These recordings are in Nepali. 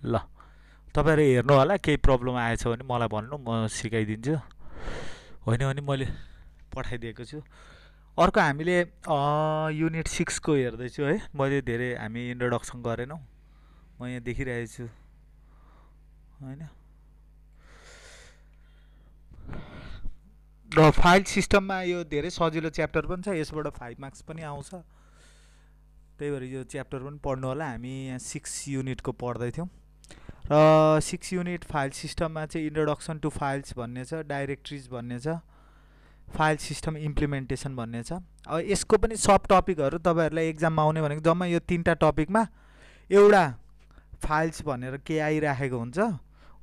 ल तपाईहरु हेर्नु होला, केही प्रब्लम आएछ भने मलाई भन्नु, म सिकाइदिन्छु। होइन भने मैले पठाइदिएको छु। अर्को हामीले युनिट 6 को हेर्दैछु है। मैले धेरै हामी इन्ट्रोडक्सन गरेनौँ, म यहाँ देखिरहेको छु होइन। र फाइल सिस्टममा यो धेरै सजिलो च्याप्टर पनि छ, यसबाट 5 मार्क्स पनि आउँछ। त्यही भएर यो च्याप्टर पनि पढ्नु होला। हामी यहाँ 6 युनिटको पढ्दैथ्यौँ र 6 युनिट फाइल सिस्टममा चाहिँ इन्ट्रोडक्सन टु फाइल्स भन्ने छ, डाइरेक्टरिज भन्ने छ, फाइल सिस्टम इम्प्लिमेन्टेसन भन्ने छ। अब यसको पनि सब टपिकहरू तपाईँहरूलाई एक्जाममा आउने भनेको जम्मा यो 3टा टपिकमा एउटा फाइल्स भनेर के आइराखेको हुन्छ।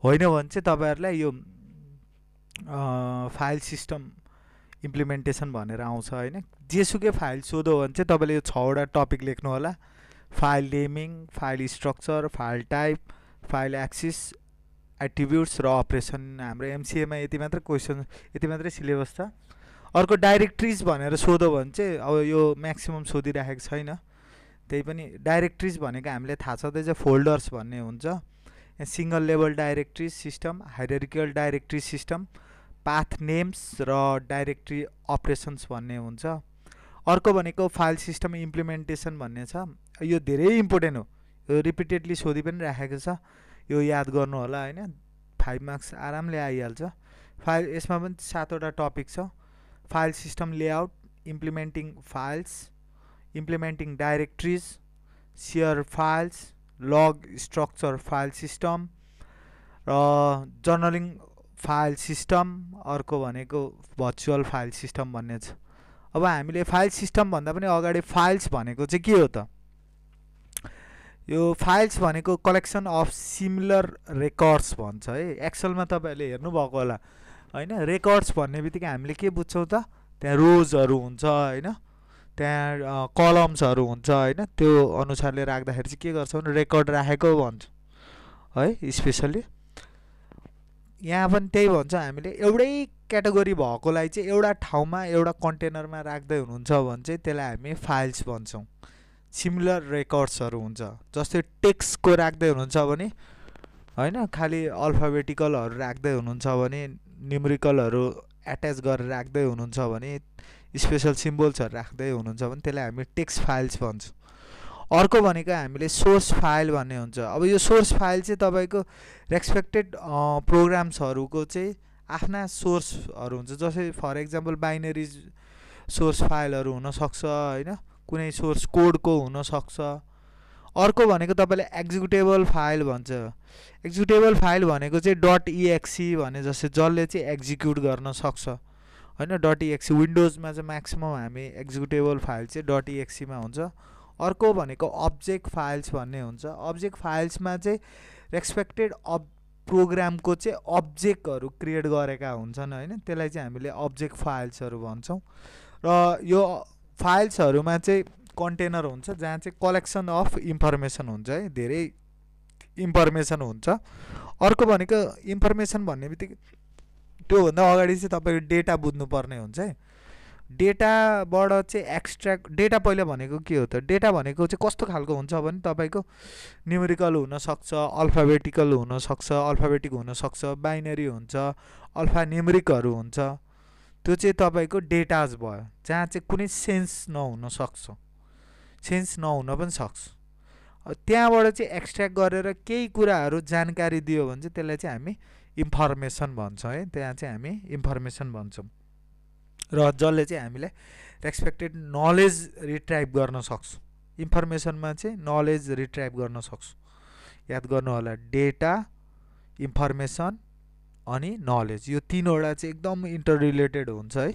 होइन भने चाहिँ तपाईँहरूलाई यो फाइल सिस्टम इम्प्लिमेन्टेसन भनेर आउँछ होइन। जेसुकै फाइल सोधो भने चाहिँ तपाईँले यो 6वटा टपिक लेख्नु होला। File naming, file structure, file type, file access, attributes र अपरेसन। हाम्रो एमसिएमा यति मात्र क्वेसन, यति मात्रै सिलेबस छ। अर्को डाइरेक्टरिज भनेर सोधो भने चाहिँ अब यो म्याक्सिमम सोधिराखेको छैन। त्यही पनि डाइरेक्टरिज भनेको हामीले थाहा छँदैछ फोल्डर्स भन्ने हुन्छ। यहाँ single level directory system, hierarchical directory system, path names र डाइरेक्टरी अपरेसन्स भन्ने हुन्छ। अर्को भनेको फाइल सिस्टम इम्प्लिमेन्टेसन भन्ने छ। यो धेरै इम्पोर्टेन्ट हो, यो रिपिटेडली सोधि पनि राखेको छ, यो याद गर्नु होला होइन। 5 मार्क्स आरामले आइहाल्छ। फाइल यसमा पनि 7वटा टपिक छ। File system layout, implementing files, implementing directories, share files, log structure file system र जर्नलिङ फाइल सिस्टम। अर्को भनेको भर्चुअल फाइल सिस्टम भन्ने छ। अब हामीले फाइल सिस्टम भन्दा पनि अगाडि फाइल्स भनेको चाहिँ के हो त? यो फाइल्स भनेको कलेक्सन अफ सिमिलर रेकर्ड्स भन्छ है। एक्सेलमा तपाईँहरूले हेर्नुभएको होला होइन। रेकर्ड्स भन्ने बित्तिकै हामीले के बुझ्छौँ त? त्यहाँ रोजहरू हुन्छ होइन, त्यहाँ कलम्सहरू हुन्छ होइन। त्यो अनुसारले राख्दाखेरि चाहिँ के गर्छौँ भने रेकर्ड राखेको भन्छ है। स्पेसल्ली यहाँ पनि त्यही भन्छ हामीले। एउटै क्याटेगोरी भएकोलाई चाहिँ एउटा ठाउँमा एउटा कन्टेनरमा राख्दै हुनुहुन्छ भने चाहिँ त्यसलाई हामी फाइल्स भन्छौँ। सिमिलर रेकर्ड्सहरू हुन्छ। जस्तै टेक्स्टको राख्दै हुनुहुन्छ भने होइन, खालि अल्फाबेटिकलहरू राख्दै हुनुहुन्छ भने, न्युमेरिकलहरू एट्याच गरेर राख्दै हुनुहुन्छ भने, स्पेसल सिम्बल्सहरू राख्दै हुनुहुन्छ भने त्यसलाई हामी टेक्स्ट फाइल्स भन्छौँ। अर्को भनेको हामीले सोर्स फाइल भन्ने हुन्छ। अब यो सोर्स फाइल चाहिँ तपाईँको रेस्पेक्टेड प्रोग्राम्सहरूको चाहिँ आफ्ना सोर्सहरू हुन्छ। जस्तै फर इक्जाम्पल बाइनरी सोर्स फाइलहरू हुनसक्छ होइन, कुनै सोर्स कोडको हुनसक्छ। अर्को भनेको तपाईँले एक्जिक्युटेबल फाइल भन्छ। एक्जिक्युटेबल फाइल भनेको चाहिँ .exe भने जस्तै जसले चाहिँ एक्जिक्युट गर्न सक्छ होइन। .exe विन्डोजमा चाहिँ म्याक्सिमम हामी एक्जिक्युटेबल फाइल चाहिँ .exe मा हुन्छ। अर्को भनेको अब्जेक्ट फाइल्स भन्ने हुन्छ। अब्जेक्ट फाइल्समा चाहिँ रेस्पेक्टेड प्रोग्रामको चाहिँ अब्जेक्टहरू क्रिएट गरेका हुन्छन् होइन। त्यसलाई चाहिँ हामीले अब्जेक्ट फाइल्सहरू भन्छौँ। र यो फाइल्सहरूमा चाहिँ कन्टेनर हुन्छ जहाँ चाहिँ कलेक्सन अफ इन्फर्मेसन हुन्छ है, धेरै इन्फर्मेसन हुन्छ। अर्को भनेको इन्फर्मेसन भन्ने बित्तिकै त्योभन्दा अगाडि चाहिँ तपाईँको डेटा बुझ्नुपर्ने हुन्छ है। डेटाबाट चाहिँ एक्सट्र्याक्ट, डेटा पहिला भनेको के हो त? डेटा भनेको चाहिँ कस्तो खालको हुन्छ भने तपाईँको न्युमेरिकल हुनसक्छ, अल्फाबेटिकल हुनसक्छ, अल्फाबेटिक हुनसक्छ, बाइनरी हुन्छ, अल्फा न्युमेरिकहरू हुन्छ। त्यो चाहिँ तपाईँको डेटाज भयो, जहाँ चाहिँ कुनै सेन्स नहुन सक्छ, सेन्स नहुन पनि सक्छ। त्यहाँबाट चाहिँ एक्सट्र्याक्ट गरेर केही कुराहरू जानकारी दियो भने चाहिँ त्यसलाई चाहिँ हामी इन्फर्मेसन भन्छौँ है। त्यहाँ चाहिँ हामी इन्फर्मेसन भन्छौँ। र जसले चाहिँ हामीलाई रेस्पेक्टेड नलेज रिट्राइभ गर्न सक्छ। इन्फर्मेसनमा चाहिँ नलेज रिट्राइभ गर्न सक्छ। याद गर्नु होला, डेटा, इन्फर्मेसन अनि नलेज, यो तीनवटा चाहिँ एकदम इन्टर रिलेटेड हुन्छ है।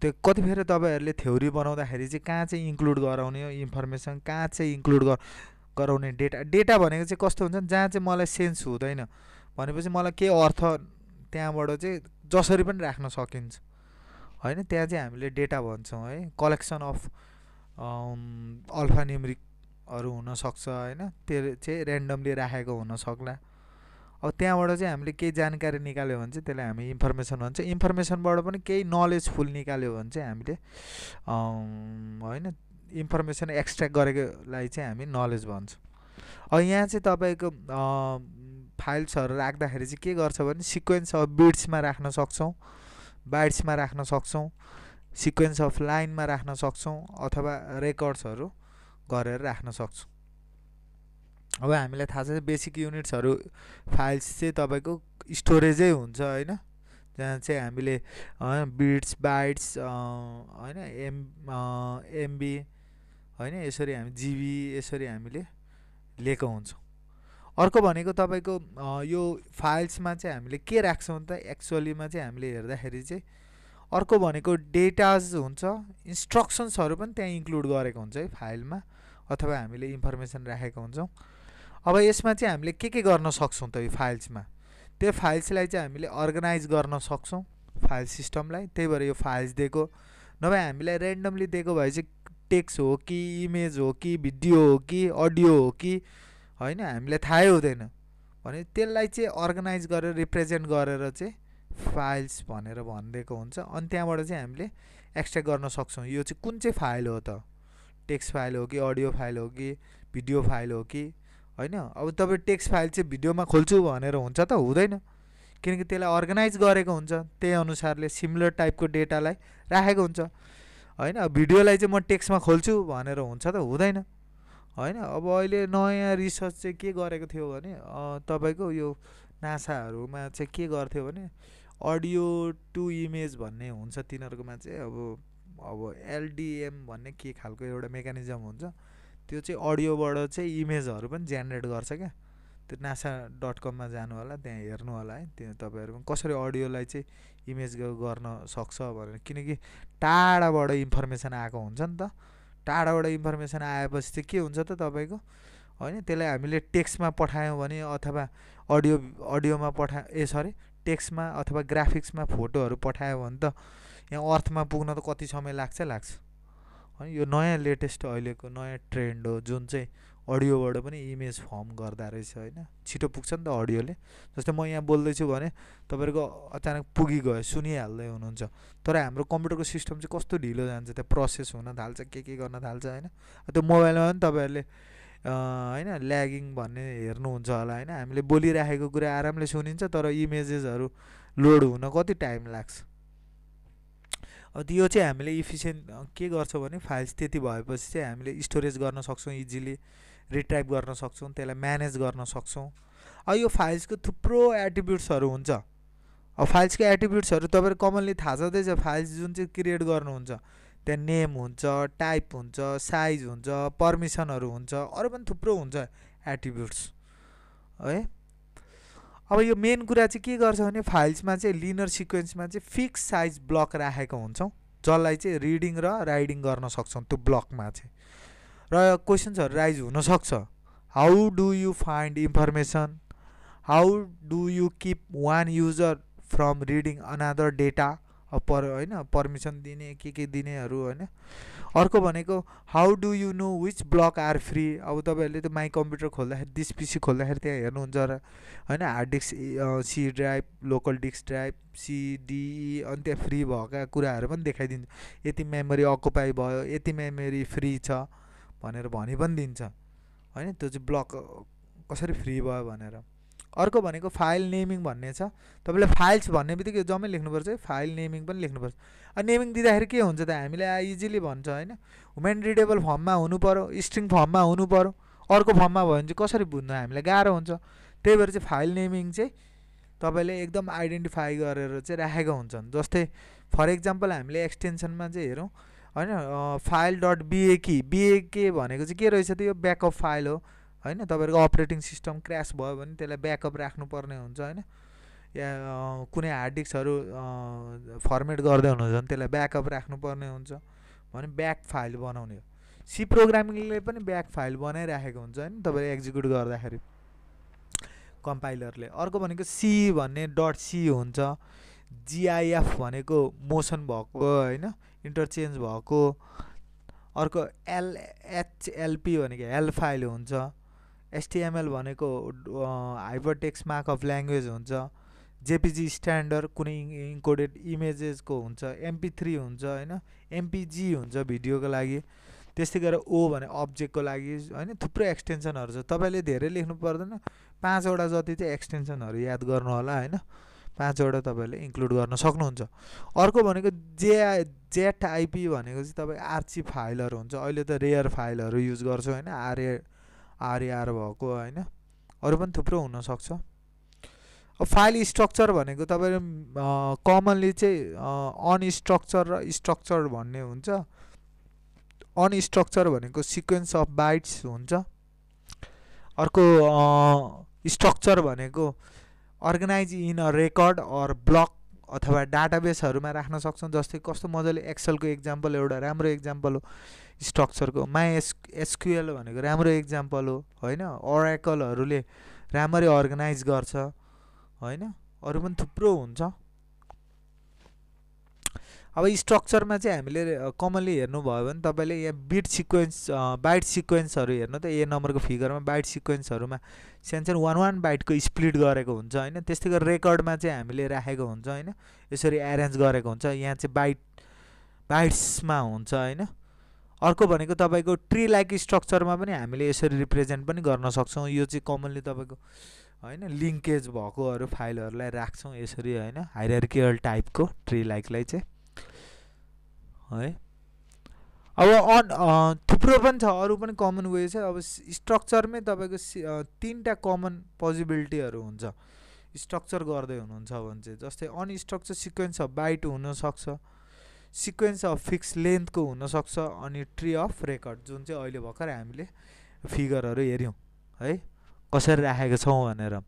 त्यो कतिखेर तपाईँहरूले थ्योरी बनाउँदाखेरि चाहिँ कहाँ चाहिँ इन्क्लुड गराउने हो इन्फर्मेसन, कहाँ चाहिँ इन्क्लुड गराउने डेटा। डेटा भनेको चाहिँ कस्तो हुन्छ जहाँ चाहिँ मलाई सेन्स हुँदैन भनेपछि मलाई के अर्थ त्यहाँबाट चाहिँ जसरी पनि राख्न सकिन्छ होइन, त्यहाँ चाहिँ हामीले डेटा भन्छौँ है। कलेक्सन अफ अल्फा न्युमेरिकहरू हुनसक्छ होइन, त्यो चाहिँ ऱ्यान्डमली राखेको हुनसक्ला। अब त्यहाँबाट चाहिँ हामीले केही जानकारी निकाल्यो भने चाहिँ त्यसलाई हामी इन्फर्मेसन भन्छ। इन्फर्मेसनबाट पनि केही नलेजफुल निकाल्यो भने चाहिँ हामीले होइन इन्फर्मेसन एक्सट्र्याक्ट गरेकोलाई चाहिँ हामी नलेज भन्छौँ। यहाँ चाहिँ तपाईँको फाइल्सहरू राख्दाखेरि चाहिँ के गर्छ भने सिक्वेन्स अफ बिट्समा राख्न सक्छौँ, बाइट्समा राख्न सक्छौँ, सिक्वेन्स अफ लाइनमा राख्न सक्छौँ, अथवा रेकर्ड्सहरू गरेर राख्न सक्छौँ। अब हामीलाई थाहा छ बेसिक युनिट्सहरू फाइल्स चाहिँ तपाईँको स्टोरेजै हुन्छ होइन, जहाँ चाहिँ हामीले बिट्स बाइट्स होइन एमबी होइन यसरी हामी जिबी यसरी हामीले लिएको हुन्छौँ। अर्को भनेको तपाईँको यो फाइल्समा चाहिँ हामीले के राख्छौँ त एक्चुअलीमा चाहिँ हामीले हेर्दाखेरि चाहिँ अर्को भनेको डेटाज हुन्छ, इन्स्ट्रक्सन्सहरू पनि त्यहाँ इन्क्लुड गरेको हुन्छ है फाइलमा, अथवा हामीले इन्फर्मेसन राखेको हुन्छौँ। अब यसमा चाहिँ हामीले के गर्न सक्छौँ त यो फाइल्समा, त्यो फाइल्सलाई चाहिँ हामीले अर्गनाइज गर्न सक्छौँ फाइल सिस्टमलाई। त्यही भएर यो फाइल्स दिएको, नभए हामीलाई ऱ्यान्डमली दिएको भए चाहिँ टेक्स्ट हो कि इमेज हो कि भिडियो हो कि अडियो हो कि होइन हामीलाई थाहै हुँदैन भने त्यसलाई चाहिँ अर्गनाइज गरेर रिप्रेजेन्ट गरेर चाहिँ फाइल्स भनेर भनिदिएको हुन्छ। अनि त्यहाँबाट चाहिँ हामीले एक्सट्र्याक्ट गर्न सक्छौँ यो चाहिँ कुन चाहिँ फाइल हो त, टेक्स्ट फाइल हो कि अडियो फाइल हो कि भिडियो फाइल हो कि होइन। अब तपाईँ टेक्स्ट फाइल चाहिँ भिडियोमा खोल्छु भनेर हुन्छ त हुँदैन, किनकि त्यसलाई अर्गनाइज गरेको हुन्छ, त्यही अनुसारले सिमिलर टाइपको डेटालाई राखेको हुन्छ होइन। भिडियोलाई चाहिँ म टेक्स्टमा खोल्छु भनेर हुन्छ त हुँदैन होइन। अब अहिले नयाँ रिसर्च चाहिँ के गरेको थियो भने तपाईँको यो नासाहरूमा चाहिँ के गर्थ्यो भने अडियो टु इमेज भन्ने हुन्छ तिनीहरूकोमा चाहिँ अब एलडिएम भन्ने के खालको एउटा मेकानिजम हुन्छ, त्यो चाहिँ अडियोबाट चाहिँ इमेजहरू पनि जेनेरेट गर्छ क्या। त्यो NASA.com जानु होला, त्यहाँ हेर्नु होला है, त्यो तपाईँहरू पनि कसरी अडियोलाई चाहिँ इमेज गर्न सक्छ भनेर, किनकि टाढाबाट इन्फर्मेसन आएको हुन्छ नि त। टाढाबाट इन्फर्मेसन आएपछि चाहिँ के हुन्छ त तपाईँको होइन, त्यसलाई हामीले टेक्स्टमा पठायौँ भने अथवा अडियोमा टेक्स्टमा अथवा ग्राफिक्समा फोटोहरू पठायो भने त यहाँ अर्थमा पुग्न त कति समय लाग्छ होइन। यो नयाँ लेटेस्ट अहिलेको नयाँ ट्रेन्ड हो जुन चाहिँ अडियोबाट पनि इमेज फर्म गर्दा रहेछ होइन, छिटो पुग्छ नि त अडियोले। जस्तै म यहाँ बोल्दैछु भने तपाईँहरूको अचानक पुगिगयो, सुनिहाल्दै हुनुहुन्छ, तर हाम्रो कम्प्युटरको सिस्टम चाहिँ कस्तो ढिलो जान्छ, त्यहाँ प्रोसेस हुन थाल्छ, के गर्न थाल्छ होइन। त्यो मोबाइलमा पनि तपाईँहरूले होइन ल्यागिङ भन्ने हेर्नुहुन्छ होला होइन, हामीले बोलिराखेको कुरा आरामले सुनिन्छ तर इमेजेसहरू लोड हुन कति टाइम लाग्छ। अब यो चाहिँ हामीले इफिसियन्ट के गर्छौँ भने फाइल्स त्यति भएपछि चाहिँ हामीले स्टोरेज गर्न सक्छौँ, इजिली रिट्राइभ गर्न सक्छौँ, त्यसलाई म्यानेज गर्न सक्छौँ। अब यो फाइल्सको थुप्रो एट्रिब्युट्सहरू हुन्छ। अब फाइल्सको एट्रिब्युट्सहरू तपाईँहरू कमनली थाहा छँदैछ, फाइल्स जुन चाहिँ क्रिएट गर्नुहुन्छ त्यहाँ नेम हुन्छ, टाइप हुन्छ, साइज हुन्छ, पर्मिसनहरू हुन्छ, अरू पनि थुप्रो हुन्छ एट्रिब्युट्स है। अब यो मेन कुरा चाहिँ के गर्छ भने फाइल्समा चाहिँ लिनियर सिक्वेन्समा चाहिँ फिक्स साइज ब्लक राखेको हुन्छौँ, जसलाई चाहिँ रिडिङ र राइडिङ गर्न सक्छौँ त्यो ब्लकमा चाहिँ। र क्वेसन्सहरू राइज हुनसक्छ, how do you find information, how do you keep one user from reading another data होइन, पर्मिसन दिने के दिनेहरू होइन। अर्को भनेको how do you know which block are free. अब तपाईँहरूले त माई कम्प्युटर खोल्दाखेरि दिस पिसी खोल्दाखेरि त्यहाँ हेर्नुहुन्छ र होइन, hard disk C drive, local disk drive CDE, अनि त्यहाँ फ्री भएका कुराहरू पनि देखाइदिन्छ, यति मेमोरी अकुपाई भयो, यति मेमोरी फ्री छ भनेर भनि पनि दिन्छ होइन, त्यो चाहिँ ब्लक कसरी फ्री भयो भनेर। अर्को भनेको फाइल नेमिङ भन्ने छ, तपाईँले फाइल्स भन्ने बित्तिकै जम्मै लेख्नुपर्छ है, फाइल नेमिङ पनि लेख्नुपर्छ। अनि नेमिङ दिँदाखेरि के हुन्छ त हामीलाई इजिली भन्छ होइन, ह्युमन रिडेबल फर्ममा हुनु पऱ्यो, स्ट्रिङ फर्ममा हुनु पऱ्यो, अर्को फर्ममा भयो भने चाहिँ कसरी बुझ्नु हामीलाई गाह्रो हुन्छ। त्यही भएर चाहिँ फाइल नेमिङ चाहिँ तपाईँले एकदम आइडेन्टिफाई गरेर चाहिँ राखेको हुन्छन्। जस्तै फर इक्जाम्पल हामीले एक्सटेन्सनमा चाहिँ हेरौँ होइन, फाइल डट बिएकी, बिएके भनेको चाहिँ के रहेछ त, यो ब्याकअप फाइल हो होइन। तपाईँहरूको अपरेटिङ सिस्टम क्र्यास भयो भने त्यसलाई ब्याकअप राख्नुपर्ने हुन्छ होइन, या कुनै हार्ड डिस्कहरू फर्मेट गर्दै हुनुहुन्छ भने त्यसलाई ब्याकअप राख्नुपर्ने हुन्छ भने ब्याक फाइल बनाउने हो। सी प्रोग्रामिङले पनि ब्याक फाइल बनाइराखेको हुन्छ होइन तपाईँले एक्जिक्युट गर्दाखेरि कम्पाइलरले। अर्को भनेको सी भन्ने डट सी हुन्छ, जिआइएफ भनेको मोसन भएको होइन, इन्टरचेन्ज भएको। अर्को एलएचएलपी भनेको हेल फाइल हुन्छ, एचटिएमएल भनेको हाइपरटेक्स्ट मार्कअप ल्याङ्ग्वेज हुन्छ, जेपिजी स्ट्यान्डर्ड कुनै इन्कोडेड इमेजेसको हुन्छ, एमपी3 हुन्छ होइन, एमपिजी हुन्छ भिडियोको लागि। त्यस्तै गरेर ओ भने अब्जेक्टको लागि होइन थुप्रै एक्सटेन्सनहरू छ, तपाईँले धेरै लेख्नु पर्दैन, 5वटा जति चाहिँ एक्सटेन्सनहरू याद गर्नु होला होइन, 5वटा तपाईँले इन्क्लुड गर्न सक्नुहुन्छ। अर्को भनेको जेट आइपी भनेको चाहिँ तपाईँको आर्चिभ फाइलहरू हुन्छ, अहिले त रेयर फाइलहरू युज गर्छौँ होइन, आरएआर भएको होइन, अरू पनि थुप्रो हुनसक्छ। अब फाइल स्ट्रक्चर भनेको तपाईँले कमनली चाहिँ अनस्ट्रक्चर र स्ट्रक्चर भन्ने हुन्छ। अनस्ट्रक्चर भनेको सिक्वेन्स अफ बाइट्स हुन्छ। अर्को स्ट्रक्चर भनेको organize in a record or block अथवा डाटाबेसहरूमा राख्न सक्छौँ। जस्तै कस्तो मजाले एक्सेलको एक्जाम्पल एउटा राम्रो एक्जाम्पल हो स्ट्रक्चरको, एसक्युएल भनेको राम्रो एक्जाम्पल हो होइन, ओरेकलहरूले राम्ररी अर्गनाइज गर्छ होइन, अरू पनि थुप्रो हुन्छ। अब स्ट्रक्चरमा चाहिँ हामीले कमनली हेर्नुभयो भने तपाईँले यहाँ बाइट सिक्वेन्सहरू हेर्नु त, ए नम्बरको फिगरमा बाइट सिक्वेन्सहरूमा सानो 1 बाइटको स्प्लिट गरेको हुन्छ होइन। त्यस्तै गरी रेकर्डमा चाहिँ हामीले राखेको हुन्छ होइन, यसरी एरेन्ज गरेको हुन्छ, यहाँ चाहिँ बाइट्समा हुन्छ होइन। अर्को भनेको तपाईँको ट्री लाइक स्ट्रक्चरमा पनि हामीले यसरी रिप्रेजेन्ट पनि गर्न सक्छौँ। यो चाहिँ कमनली तपाईँको होइन लिङ्केज भएकोहरू फाइलहरूलाई राख्छौँ यसरी होइन, हाइरार्किकल टाइपको ट्री लाइकलाई चाहिँ है। अब थुप्रो पनि छ, अरू पनि कमन वे छ। अब स्ट्रक्चरमै तपाईँको 3टा कमन पोसिबिलिटीहरू हुन्छ स्ट्रक्चर गर्दै हुनुहुन्छ भने चाहिँ। जस्तै अनस्ट्रक्चर सिक्वेन्स अफ बाइट हुनसक्छ, सिक्वेन्स अफ फिक्स लेन्थको हुनसक्छ, अनि ट्री अफ रेकर्ड जुन चाहिँ अहिले भर्खर हामीले फिगरहरू हेऱ्यौँ है कसरी राखेको छौँ भनेर।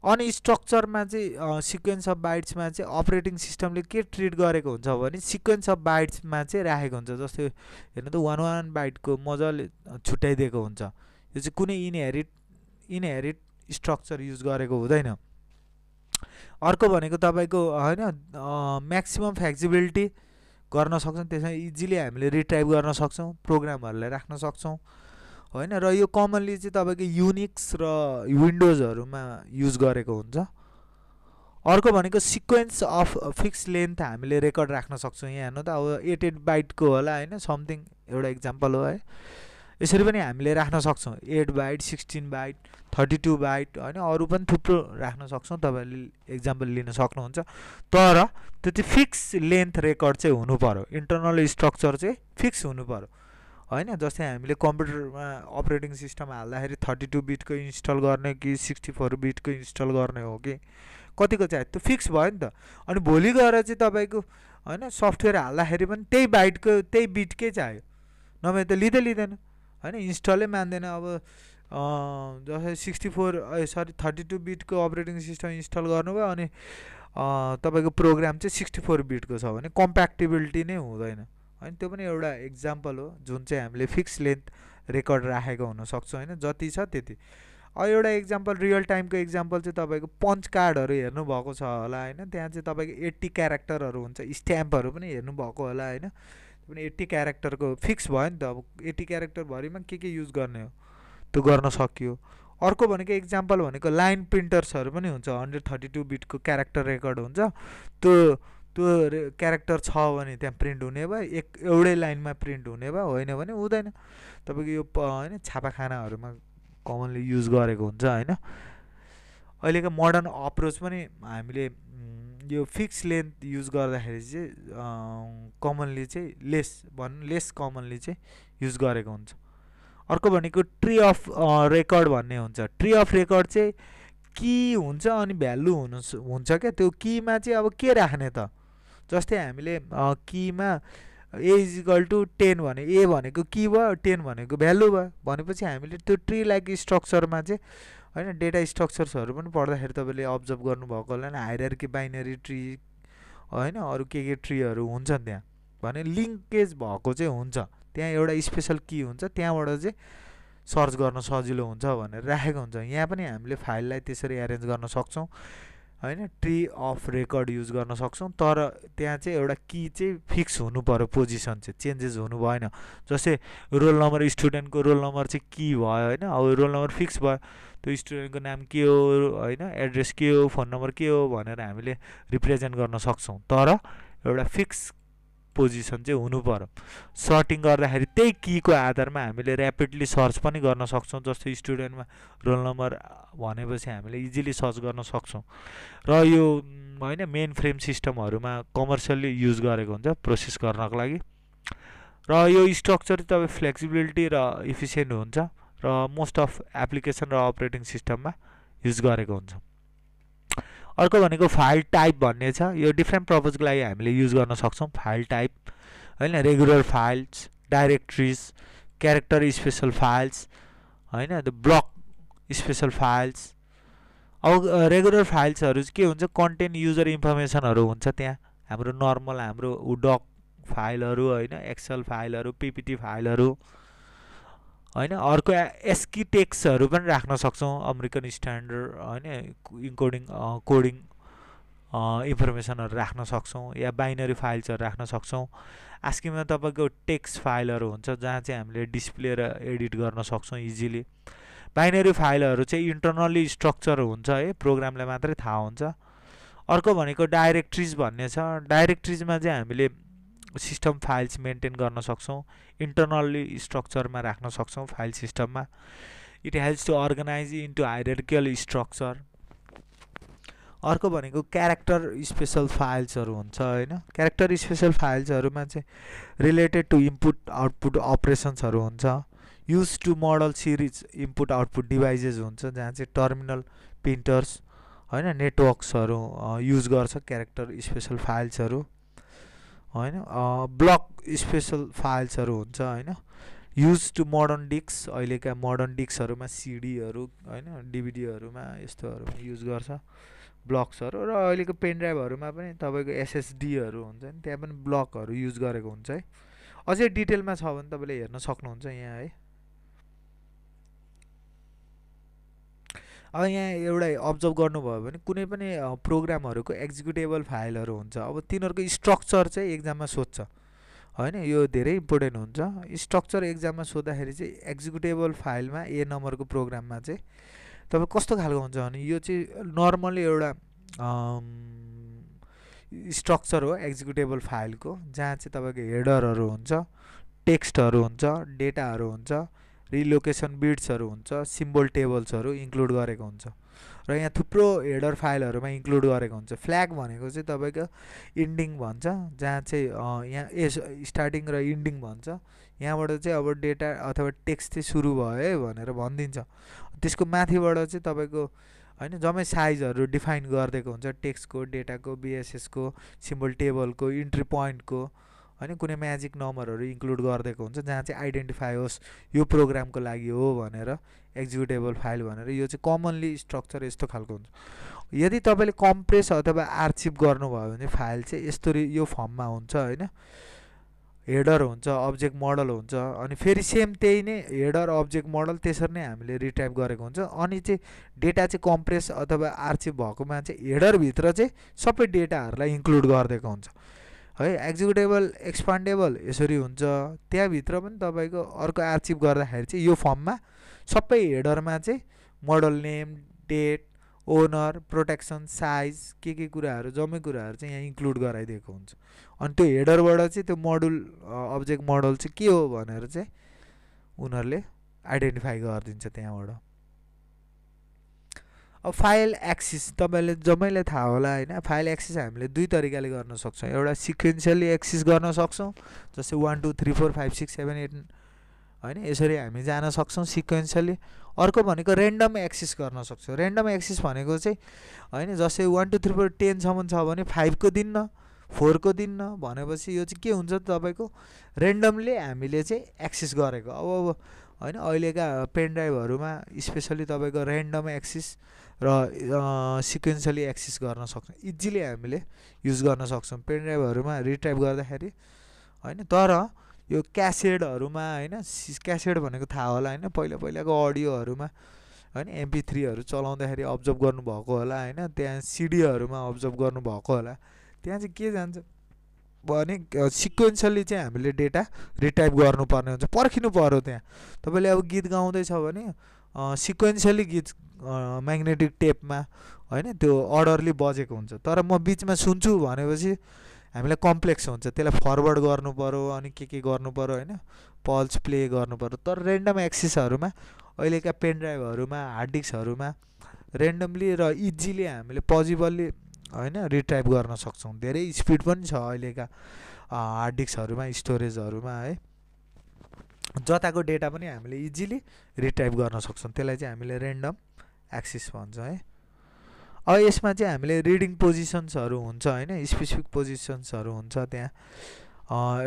अनस्ट्रक्चरमा चाहिँ सिक्वेन्स अफ बाइट्समा चाहिँ अपरेटिङ सिस्टमले के ट्रिट गरेको हुन्छ भने सिक्वेन्स अफ बाइट्समा चाहिँ राखेको हुन्छ। जस्तै हेर्नु त 1 बाइटको मजाले छुट्याइदिएको हुन्छ, यो चाहिँ कुनै इनहेरिट स्ट्रक्चर युज गरेको हुँदैन। अर्को भनेको तपाईँको होइन म्याक्सिमम फ्लेक्सिबिलिटी गर्न सक्छौँ, त्यसमा इजिली हामीले रिट्राइभ गर्न सक्छौँ, प्रोग्रामहरूलाई राख्न सक्छौँ होइन। र यो कमनली चाहिँ तपाईँको युनिक्स र विन्डोजहरूमा युज गरेको हुन्छ। अर्को भनेको सिक्वेन्स अफ फिक्स लेन्थ हामीले रेकर्ड राख्न सक्छौँ। यहाँ हेर्नु त अब 8 बाइटको होला होइन, समथिङ एउटा इक्जाम्पल हो है, यसरी पनि हामीले राख्न सक्छौँ। 8 बाइट, 16 बाइट, 32 बाइट होइन, अरू पनि थुप्रो राख्न सक्छौँ, तपाईँले इक्जाम्पल लिन सक्नुहुन्छ। तर त्यो चाहिँ फिक्स लेन्थ रेकर्ड चाहिँ हुनु पऱ्यो, इन्टरनल स्ट्रक्चर चाहिँ फिक्स हुनु पऱ्यो होइन। जस्तै हामीले कम्प्युटरमा अपरेटिङ सिस्टम हाल्दाखेरि 32 बिटको इन्स्टल गर्ने कि 64 बिटको इन्स्टल गर्ने हो कि कतिको चाहियो त्यो फिक्स भयो नि त। अनि भोलि गएर चाहिँ तपाईँको होइन सफ्टवेयर हाल्दाखेरि पनि त्यही बिटकै चाहियो, नभए त लिँदैन होइन, इन्स्टलै मान्दैन। अब जस्तै 32 बिटको अपरेटिङ सिस्टम इन्स्टल गर्नुभयो अनि तपाईँको प्रोग्राम चाहिँ 64 बिटको छ भने कम्प्याक्टिबिलिटी नै हुँदैन होइन। त्यो पनि एउटा इक्जाम्पल हो जुन चाहिँ हामीले फिक्स लेन्थ रेकर्ड राखेको हुनसक्छ होइन, जति छ त्यति। एउटा इक्जाम्पल रियल टाइमको इक्जाम्पल चाहिँ तपाईँको पञ्च कार्डहरू हेर्नुभएको छ होला होइन, त्यहाँ चाहिँ तपाईँको 80 क्यारेक्टरहरू हुन्छ, स्ट्याम्पहरू पनि हेर्नुभएको होला होइन, पनि 80 क्यारेक्टरको फिक्स भयो नि त। अब 80 क्यारेक्टरभरिमा के युज गर्ने हो त्यो गर्न सकियो। अर्को भनेको इक्जाम्पल भनेको लाइन प्रिन्टर्सहरू पनि हुन्छ, 132 बिटको क्यारेक्टर रेकर्ड हुन्छ, त्यो क्यारेक्टर छ भने त्यहाँ प्रिन्ट हुने भयो, एउटै लाइनमा प्रिन्ट हुने भयो, होइन भने हुँदैन। तपाईँको यो होइन छापाखानाहरूमा कमनली युज गरेको हुन्छ होइन। अहिलेको मोडर्न अप्रोच पनि हामीले यो फिक्स लेन्थ युज गर्दाखेरि चाहिँ कमनली चाहिँ लेस कमनली चाहिँ युज गरेको हुन्छ। अर्को भनेको ट्री अफ रेकर्ड भन्ने हुन्छ। ट्री अफ रेकर्ड चाहिँ की हुन्छ अनि भ्यालु हुन्छ क्या, त्यो कीमा चाहिँ अब के राख्ने त। जस्तै हामीले कीमा A=10 भने ए भनेको की भयो, 10 भनेको भ्यालु भयो भनेपछि हामीले त्यो ट्री लाइक स्ट्रक्चरमा चाहिँ होइन डेटा स्ट्रक्चर्सहरू पनि पढ्दाखेरि तपाईँले अब्जर्भ गर्नुभएको होला नि, हायरार्की बाइनरी ट्री होइन, अरू के ट्रीहरू हुन्छन् त्यहाँ भने लिङ्केज भएको चाहिँ हुन्छ, त्यहाँ एउटा स्पेसल की हुन्छ, त्यहाँबाट चाहिँ सर्च गर्न सजिलो हुन्छ भनेर राखेको हुन्छ। यहाँ पनि हामीले फाइललाई त्यसरी एरेन्ज गर्न सक्छौँ होइन, ट्री अफ रेकर्ड युज गर्न सक्छौँ। तर त्यहाँ चाहिँ एउटा की चाहिँ फिक्स हुनु पऱ्यो, पोजिसन चाहिँ चेन्जेस हुनु भएन। जस्तै रोल नम्बर, स्टुडेन्टको रोल नम्बर चाहिँ की भयो होइन, अब रोल नम्बर फिक्स भयो, त्यो स्टुडेन्टको नाम के हो होइन, एड्रेस के हो, फोन नम्बर के हो भनेर हामीले रिप्रेजेन्ट गर्न सक्छौँ। तर एउटा फिक्स पोजिसन चाहिँ हुनु पर्यो। सर्टिङ गर्दाखेरि त्यही कीको आधारमा हामीले ऱ्यापिडली सर्च पनि गर्न सक्छौँ। जस्तो स्टुडेन्टमा रोल नम्बर भनेपछि हामीले इजिली सर्च गर्न सक्छौँ। र यो होइन मेन फ्रेम सिस्टमहरूमा कमर्सियल्ली युज गरेको हुन्छ प्रोसेस गर्नको लागि। र यो स्ट्रक्चर तपाईँ फ्लेक्सिबिलिटी र इफिसियन्ट हुन्छ र मोस्ट अफ एप्लिकेसन र अपरेटिङ सिस्टममा युज गरेको हुन्छ। अर्को भनेको फाइल टाइप भन्ने छ। यो डिफ्रेन्ट पर्पजको लागि हामीले युज गर्न सक्छौँ। फाइल टाइप होइन, regular files, directories, character special files होइन, ब्लक स्पेसल फाइल्स। अब रेगुलर फाइल्सहरू के हुन्छ, कन्टेन्ट युजर इन्फर्मेसनहरू हुन्छ त्यहाँ, हाम्रो नर्मल हाम्रो डक फाइलहरू होइन, एक्सेल फाइलहरू, पिपिटी फाइलहरू होइन। अर्को एस्की टेक्स्टहरू पनि राख्न सक्छौँ, अमेरिकन स्ट्यान्डर्ड होइन, इन्कोडिङ कोडिङ इन्फर्मेसनहरू राख्न सक्छौँ, या बाइनरी फाइल्सहरू राख्न सक्छौँ। आस्कीमा तपाईँको टेक्स्ट फाइलहरू हुन्छ जहाँ चाहिँ हामीले डिस्प्ले र एडिट गर्न सक्छौँ इजिली। बाइनरी फाइलहरू चाहिँ इन्टरनल्ली स्ट्रक्चर हुन्छ है, प्रोग्रामलाई मात्रै थाहा हुन्छ। अर्को भनेको डाइरेक्ट्रिज भन्ने छ। डाइरेक्ट्रिजमा चाहिँ हामीले सिस्टम फाइल्स मेन्टेन गर्न सक्छौँ, इन्टरनल्ली स्ट्रक्चरमा राख्न सक्छौँ फाइल सिस्टममा। It helps to organize into hierarchical structure. अर्को भनेको क्यारेक्टर स्पेसल फाइल्सहरू हुन्छ होइन। क्यारेक्टर स्पेसल फाइल्सहरूमा चाहिँ रिलेटेड टु इनपुट आउटपुट अपरेसन्सहरू हुन्छ। Use to model series input output devices हुन्छ जहाँ चाहिँ टर्मिनल, प्रिन्टर्स होइन, नेटवर्क्सहरू युज गर्छ क्यारेक्टर स्पेसल फाइल्सहरू होइन। ब्लक स्पेसल फाइल्सहरू हुन्छ होइन। युज टु मोडर्न डिस्क, अहिलेका मोडर्न डिस्कहरूमा सिडीहरू होइन, डिभिडीहरूमा यस्तोहरूमा युज गर्छ ब्लक्सहरू। र अहिलेको पेन ड्राइभहरूमा पनि तपाईँको एसएसडीहरू हुन्छ नि, त्यहाँ पनि ब्लकहरू युज गरेको हुन्छ है। अझै डिटेलमा छ भने तपाईँले हेर्न सक्नुहुन्छ यहाँ है। अब यहाँ एउटा अब्जर्भ गर्नुभयो भने कुनै पनि प्रोग्रामहरूको एक्जिक्युटेबल फाइलहरू हुन्छ। अब तिनीहरूको स्ट्रक्चर चाहिँ एक्जाममा सोध्छ होइन, यो धेरै इम्पोर्टेन्ट हुन्छ। स्ट्रक्चर एक्जाममा सोद्धाखेरि चाहिँ एक्जिक्युटेबल फाइलमा ए नम्बरको प्रोग्राममा चाहिँ तपाईँ कस्तो खालको हुन्छ भने यो चाहिँ नर्मली एउटा स्ट्रक्चर हो एक्जिक्युटेबल फाइलको, जहाँ चाहिँ तपाईँको हेडरहरू हुन्छ, टेक्स्टहरू हुन्छ, डेटाहरू हुन्छ, रिलोकेसन बिट्सहरू हुन्छ, सिम्बल टेबल्सहरू इन्क्लुड गरेको हुन्छ। र यहाँ थुप्रो हेडर फाइलहरूमा इन्क्लुड गरेको हुन्छ। फ्ल्याग भनेको चाहिँ तपाईँको इन्डिङ भन्छ, जहाँ चाहिँ यहाँ स्टार्टिङ र इन्डिङ भन्छ। यहाँबाट चाहिँ अब डेटा अथवा टेक्स्ट चाहिँ सुरु भयो है भनेर भनिदिन्छ। त्यसको माथिबाट चाहिँ तपाईँको होइन जम्मै साइजहरू डिफाइन गरिदिएको हुन्छ, टेक्स्टको, डेटाको, बिएसएसको, सिम्बल टेबलको, इन्ट्री पोइन्टको होइन, कुनै म्याजिक नम्बरहरू इन्क्लुड गरिदिएको हुन्छ जहाँ चाहिँ आइडेन्टिफाई होस् यो प्रोग्रामको लागि हो भनेर, एक्जिक्युटेबल फाइल भनेर। यो चाहिँ कमनली स्ट्रक्चर यस्तो खालको हुन्छ। यदि तपाईँले कम्प्रेस अथवा आर्चिभ गर्नुभयो भने फाइल चाहिँ यस्तो यो फर्ममा हुन्छ होइन। हेडर हुन्छ, अब्जेक्ट मोडल हुन्छ, अनि फेरि सेम त्यही नै हेडर, अब्जेक्ट मोडल त्यसरी नै हामीले रिटाइप गरेको हुन्छ। अनि चाहिँ डेटा चाहिँ कम्प्रेस अथवा आर्चिभ भएकोमा चाहिँ हेडरभित्र चाहिँ सबै डेटाहरूलाई इन्क्लुड गरिदिएको हुन्छ है। एक्जिक्युटेबल एक्सपान्डेबल यसरी हुन्छ। त्यहाँभित्र पनि तपाईँको अर्को आर्चिभ गर्दाखेरि चाहिँ यो फर्ममा सबै हेडरमा चाहिँ model name, date, owner, protection, size, के कुराहरू जम्मै कुराहरू चाहिँ यहाँ इन्क्लुड गराइदिएको हुन्छ। अनि त्यो हेडरबाट चाहिँ त्यो मोडुल अब्जेक्ट मोडल चाहिँ के हो भनेर चाहिँ उनीहरूले आइडेन्टिफाई गरिदिन्छ त्यहाँबाट। अब फाइल एक्सेस तपाईँले जम्मैले थाहा होला होइन। फाइल एक्सेस हामीले दुई तरिकाले गर्न सक्छौँ। एउटा सिक्वेन्सियली एक्सेस गर्न सक्छौँ, जस्तै 1 2 3 4 5 6 7 8 होइन, यसरी हामी जान सक्छौँ सिक्वेन्सियली। अर्को भनेको रेन्डम एक्सेस गर्न सक्छौँ। रेन्डम एक्सेस भनेको चाहिँ होइन, जस्तै 1 2 3 4 10सम्म छ भने 5 को दिन्न, 4 को दिन्न भनेपछि यो चाहिँ के हुन्छ तपाईँको रेन्डमली हामीले चाहिँ एक्सेस गरेको। अब होइन अहिलेका पेन ड्राइभहरूमा स्पेसली तपाईँको रेन्डम एक्सेस र सिक्वेन्सली एक्सेस गर्न सक्छौँ, इजिली हामीले युज गर्न सक्छौँ पेन ड्राइभहरूमा रिटाइप गर्दाखेरि होइन। तर यो क्यासेटहरूमा होइन, क्यासेट भनेको थाहा होला होइन, पहिलाको अडियोहरूमा होइन, MP3हरू चलाउँदाखेरि अब्जर्भ गर्नुभएको होला होइन, त्यहाँ सिडीहरूमा अब्जर्भ गर्नुभएको होला। त्यहाँ चाहिँ के जान्छ भने सिक्वेन्सली चाहिँ हामीले डेटा रिटाइप गर्नुपर्ने हुन्छ, पर्खिनु पर्यो। त्यहाँ तपाईँले अब गीत गाउँदैछ भने सिक्वेन्सली गीत म्याग्नेटिक टेपमा होइन त्यो अर्डरली बजेको हुन्छ। तर म बिचमा सुन्छु भनेपछि हामीलाई कम्प्लेक्स हुन्छ, त्यसलाई फरवर्ड गर्नु पर्यो अनि के गर्नु पर्यो होइन, पल्स प्ले गर्नु पर्यो। तर रेन्डम एक्सेसहरूमा अहिलेका पेन ड्राइभहरूमा हार्ड डिस्कहरूमा रेन्डमली र इजिली हामीले पोजिबली होइन रिट्राइभ गर्न सक्छौँ। धेरै स्पिड पनि छ अहिलेका हार्ड डिस्कहरूमा स्टोरेजहरूमा है, जताको डेटा पनि हामीले इजिली रिट्राइभ गर्न सक्छौँ। त्यसलाई चाहिँ हामीले रेन्डम एक्सेस भन्छ है। अब यसमा चाहिँ हामीले रिडिङ पोजिसन्सहरू हुन्छ होइन, स्पेसिफिक पोजिसन्सहरू हुन्छ त्यहाँ,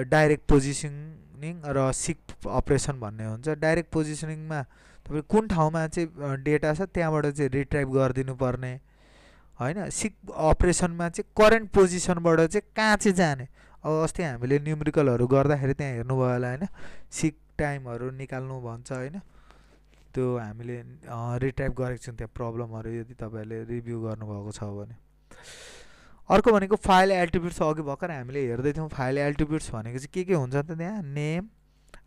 डाइरेक्ट पोजिसनिङ र सिक अपरेसन भन्ने हुन्छ। डाइरेक्ट पोजिसनिङमा तपाईँ कुन ठाउँमा चाहिँ डेटा छ त्यहाँबाट चाहिँ रिट्राइभ गरिदिनु पर्ने होइन। सिक अपरेसनमा चाहिँ करेन्ट पोजिसनबाट चाहिँ कहाँ चाहिँ जाने। अब अस्ति हामीले न्युमेरिकलहरू गर्दाखेरि त्यहाँ हेर्नुभयो होला होइन, सिक टाइमहरू निकाल्नु भन्छ होइन, त्यो हामीले रिट्राइभ गरेको छौँ त्यहाँ प्रब्लमहरू यदि तपाईँहरूले रिभ्यू गर्नुभएको छ भने। अर्को भनेको फाइल एट्रिब्युट्स। अघि भर्खर हामीले हेर्दै थियौँ फाइल एट्रिब्युट्स भनेको चाहिँ के हुन्छ त, त्यहाँ नेम,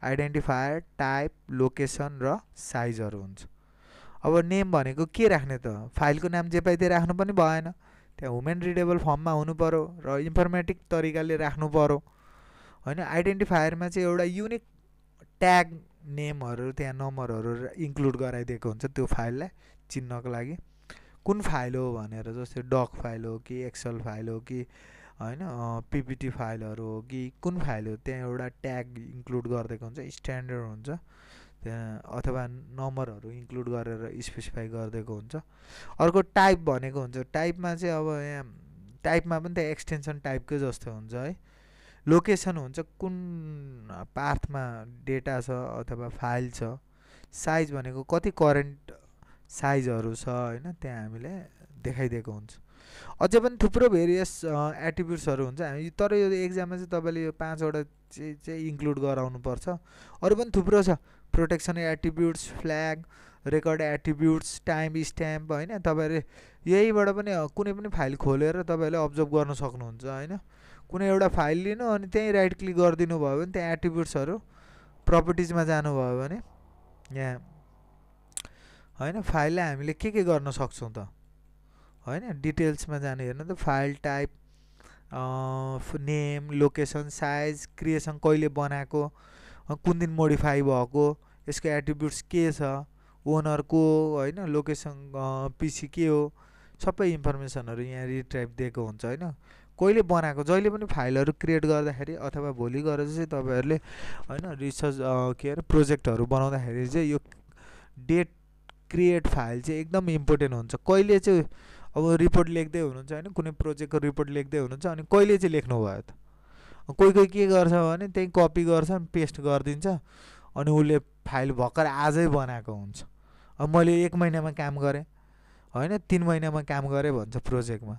आइडेन्टिफायर, टाइप, लोकेसन र साइजहरू हुन्छ। अब नेम भनेको के राख्ने त, फाइलको नाम जे पाइ त्यही राख्नु पनि भएन, त्यहाँ ह्युमन रिडेबल फर्ममा हुनु पर्यो र इन्फर्मेटिक तरिकाले राख्नु पर्यो होइन। आइडेन्टिफायरमा चाहिँ एउटा युनिक ट्याग नेमहरू त्यहाँ नम्बरहरू इन्क्लुड गराइदिएको हुन्छ त्यो फाइललाई चिन्नको लागि, कुन फाइल हो भनेर। जस्तै डक फाइल हो कि एक्सेल फाइल हो कि होइन पिपिटी फाइलहरू हो कि कुन फाइल हो, त्यहाँ एउटा ट्याग इन्क्लुड गरिदिएको हुन्छ, स्ट्यान्डर्ड हुन्छ त्यहाँ, अथवा नम्बरहरू इन्क्लुड गरेर स्पेसिफाई गरिदिएको हुन्छ। अर्को टाइप भनेको हुन्छ। टाइपमा चाहिँ अब यहाँ टाइपमा पनि त्यहाँ एक्सटेन्सन टाइपकै जस्तो हुन्छ है। लोकेसन हुन्छ कुन पाथमा डेटा छ अथवा फाइल छ। साइज भनेको कति करेन्ट साइजहरू छ होइन, त्यहाँ हामीले देखाइदिएको हुन्छ। अझै पनि थुप्रो भेरियस एट्रिब्युट्सहरू हुन्छ हामी, तर यो एक्जाममा चाहिँ तपाईँले यो 5वटा चाहिँ इन्क्लुड गराउनुपर्छ। अरू पनि थुप्रो छ, protection attributes, flag, record attributes, time stamp होइन। तपाईँहरूले यहीबाट पनि कुनै पनि फाइल खोलेर तपाईँहरूले अब्जर्भ गर्न सक्नुहुन्छ होइन। कुनै एउटा फाइल लिनु अनि त्यहीँ राइट क्लिक गरिदिनु भयो भने त्यहाँ एट्रिब्युट्सहरू प्रपर्टिजमा जानुभयो भने यहाँ होइन फाइललाई हामीले के गर्न सक्छौँ त होइन, डिटेल्समा जाने हेर्नु त, file type, name, location, size, creation कहिले बनाएको, कुन दिन मोडिफाई भएको, यसको एट्रिब्युट्स के छ, ओनर को होइन, लोकेसन पिसी के हो, सबै इन्फर्मेसनहरू यहाँ रिट्राइभ दिएको हुन्छ होइन। कहिले बनाएको, जहिले पनि फाइलहरू क्रिएट गर्दाखेरि अथवा भोलि गएर चाहिँ तपाईँहरूले होइन रिसर्च के अरे प्रोजेक्टहरू बनाउँदाखेरि चाहिँ यो डेट क्रिएट फाइल चाहिँ एकदम इम्पोर्टेन्ट हुन्छ। कहिले चाहिँ अब रिपोर्ट लेख्दै हुनुहुन्छ होइन, कुनै प्रोजेक्टको रिपोर्ट लेख्दै हुनुहुन्छ अनि कहिले चाहिँ लेख्नुभयो त, कोही के गर्छ भने त्यही कपी गर्छ अनि पेस्ट गरिदिन्छ अनि उसले फाइल भर्खर आजै बनाएको हुन्छ। अब मैले 1 महिनामा काम गरेँ होइन, 3 महिनामा काम गरेँ भन्छ प्रोजेक्टमा,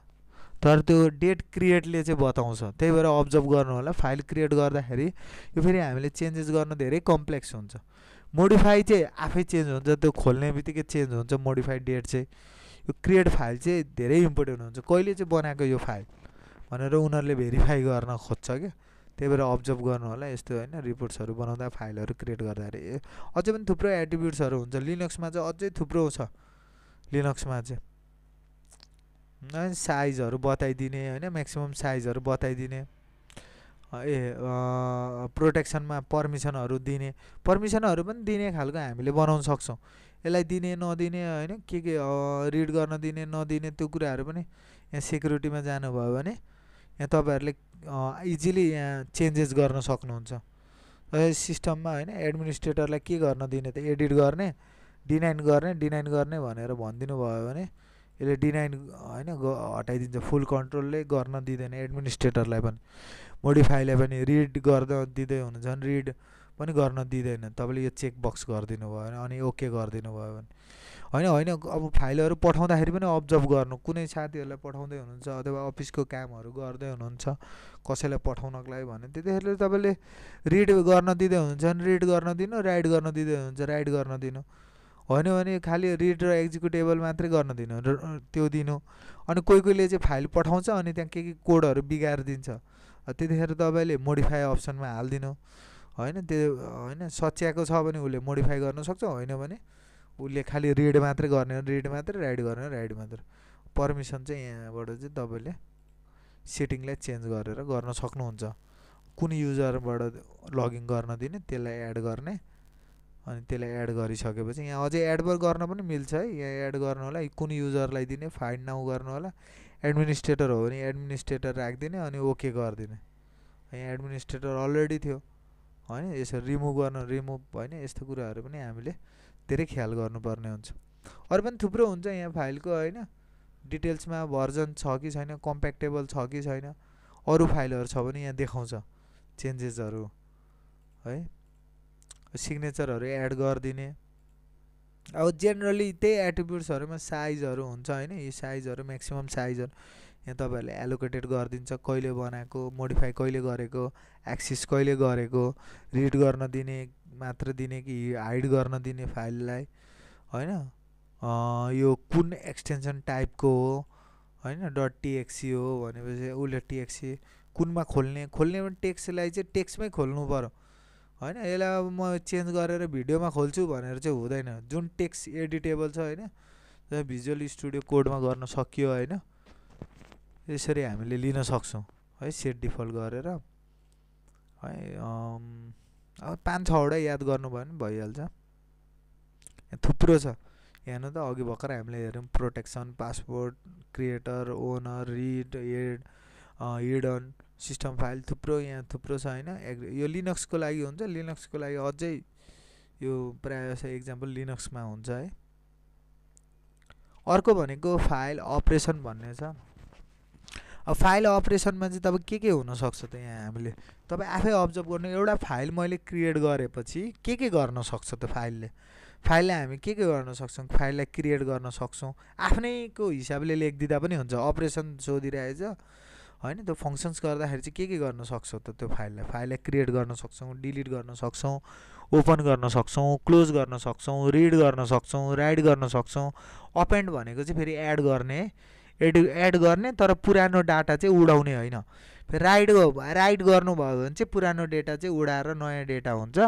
तर त्यो डेट क्रिएटले चाहिँ बताउँछ। त्यही भएर अब्जर्भ गर्नु होला, फाइल क्रिएट गर्दाखेरि यो फेरि हामीले चेन्जेस गर्न धेरै कम्प्लेक्स हुन्छ। मोडिफाई चाहिँ आफै चेन्ज हुन्छ, त्यो खोल्ने बित्तिकै चेन्ज हुन्छ मोडिफाई डेट चाहिँ। यो क्रिएट फाइल चाहिँ धेरै इम्पोर्टेन्ट हुन्छ, कहिले चाहिँ बनाएको यो फाइल भनेर उनीहरूले भेरिफाई गर्न खोज्छ क्या। त्यही भएर अब्जर्भ गर्नु होला यस्तो होइन, रिपोर्ट्सहरू बनाउँदा फाइलहरू क्रिएट गर्दाखेरि। अझै पनि थुप्रो एट्रिब्युट्सहरू हुन्छ, लिनक्समा चाहिँ अझै थुप्रो छ। लिनक्समा चाहिँ साइजहरू बताइदिने होइन, म्याक्सिमम साइजहरू बताइदिने, प्रोटेक्सनमा पर्मिसनहरू दिने, पर्मिसनहरू पनि दिने खालको हामीले बनाउन सक्छौँ। यसलाई दिने नदिने होइन, के रिड गर्न दिने नदिने त्यो कुराहरू पनि यहाँ सेक्युरिटीमा जानुभयो भने यहाँ तपाईँहरूले इजिली यहाँ चेन्जेस गर्न सक्नुहुन्छ। सिस्टममा होइन एडमिनिस्ट्रेटरलाई के गर्न दिने त, एडिट गर्ने, डिनाइन गर्ने भनेर भनिदिनु भयो भने यसले डिनाइन होइन हटाइदिन्छ, फुल कन्ट्रोलले गर्न दिँदैन एडमिनिस्ट्रेटरलाई पनि। मोडिफाईलाई पनि रिड गर्न दिँदै हुनुहुन्छ भने रिड पनि गर्न दिँदैन, तपाईँले यो चेक बक्स गरिदिनु भयो भने अनि ओके गरिदिनु भयो भने होइन। अब फाइलहरू पठाउँदाखेरि पनि अब्जर्भ गर्नु, कुनै साथीहरूलाई पठाउँदै हुनुहुन्छ अथवा अफिसको कामहरू गर्दै हुनुहुन्छ कसैलाई पठाउनको लागि भने त्यतिखेर तपाईँले रिड गर्न दिँदै हुनुहुन्छ भने रिड गर्न दिनु, राइट गर्न दिँदै हुनुहुन्छ राइट गर्न दिनु, होइन भने खालि रिड र एक्जिक्युटेबल मात्रै गर्न दिनु त्यो दिनु। अनि कोहीले चाहिँ फाइल पठाउँछ अनि त्यहाँ के कोडहरू बिगाएर दिन्छ, त्यतिखेर तपाईँले मोडिफाई अप्सनमा हालिदिनु होइन। त्यो होइन सच्याएको छ भने उसले मोडिफाई गर्न सक्छ, होइन भने उसले खालि रिड मात्रै गर्ने, रिड मात्रै, राइट गर्ने राइट मात्रै। पर्मिसन चाहिँ यहाँबाट चाहिँ तपाईँले सेटिङलाई चेन्ज गरेर गर्न सक्नुहुन्छ। कुन युजरबाट लगइन गर्न दिने त्यसलाई एड गर्ने, अनि त्यसलाई एड गरिसकेपछि यहाँ अझै एड गर्न पनि मिल्छ है। यहाँ एड गर्नु होला, कुन युजरलाई दिने फाइन्ड नाउ गर्नु होला। एडमिनिस्ट्रेटर हो भने एडमिनिस्ट्रेटर राखिदिने अनि ओके गरिदिने। यहाँ एडमिनिस्ट्रेटर अलरेडी थियो हैन, यसरी रिमुभ गर्न रिमुभ हैन, यस्तो कुराहरू पनि हामीले धेरै ख्याल गर्नुपर्ने हुन्छ। अरू पनि थुप्रो हुन्छ यहाँ फाइलको हैन, डिटेल्समा भर्जन छ कि छैन, कम्प्याक्टेबल छ कि छैन, अरू फाइलहरू छ भने यहाँ देखाउँछ चेन्जेसहरू है। सिग्नेचरहरू एड गरिदिने। अब जेनरली त्यही एट्रिब्युट्सहरूमा साइजहरू हुन्छ हैन, यी साइजहरू म्याक्सिमम साइजहरू यहाँ तपाईँहरूले एलोकेटेड गरिदिन्छ, कहिले बनाएको, मोडिफाई कहिले गरेको, एक्सेस कहिले गरेको, रिड गर्न दिने मात्र दिने कि हाइड गर्न दिने फाइललाई हैन, यो कुन एक्सटेन्सन टाइपको हो हैन, .txt हो भनेपछि उसले txt कुनमा खोल्ने पनि टेक्स्टलाई चाहिँ टेक्स्टमै खोल्नु पर्यो हैन। यसलाई अब म चेन्ज गरेर भिडियोमा खोल्छु भनेर चाहिँ हुँदैन। जुन टेक्स्ट एडिटेबल छ हैन, भिजुअल स्टुडियो कोडमा गर्न सकियो हैन, यसरी हामीले लिन सक्छौँ है, सेट डिफल्ट गरेर है। अब 5-6 वटा याद गर्नुभयो भने भइहाल्छ। थुप्रो छ यहाँ त, अघि भर्खर हामीले हेऱ्यौँ protection, password, creator, owner, read, add, hidden, system file, थुप्रो यहाँ थुप्रो छ हैन। यो लिनक्सको लागि हुन्छ, लिनक्सको लागि अझै यो प्रायः जस्तो एक्जाम्पल लिनक्समा हुन्छ है। अर्को भनेको फाइल अपरेसन भन्ने छ। अब फाइल अपरेसनमा चाहिँ तपाईँ के हुन सक्छ त यहाँ हामीले तपाईँ आफै अब्जर्भ गर्नु। एउटा फाइल मैले क्रिएट गरेपछि के गर्न सक्छ त फाइलले हामी के गर्न सक्छौँ, फाइललाई क्रिएट गर्न सक्छौँ, आफ्नैको हिसाबले लेखिदिँदा पनि हुन्छ। अपरेसन सोधिरहेछ हैन, त्यो फङ्सन्स गर्दाखेरि चाहिँ के गर्न सक्छौँ त त्यो फाइललाई क्रिएट गर्न सक्छौँ, डिलिट गर्न सक्छौँ, ओपन गर्न सक्छौँ, क्लोज गर्न सक्छौँ, रिड गर्न सक्छौँ, राइट गर्न सक्छौँ। अपेन्ड भनेको चाहिँ फेरि एड गर्ने तर पुरानो डाटा चाहिँ उडाउने होइन। फेरि राइट गर्नुभयो भने चाहिँ पुरानो डेटा चाहिँ उडाएर नयाँ डेटा हुन्छ।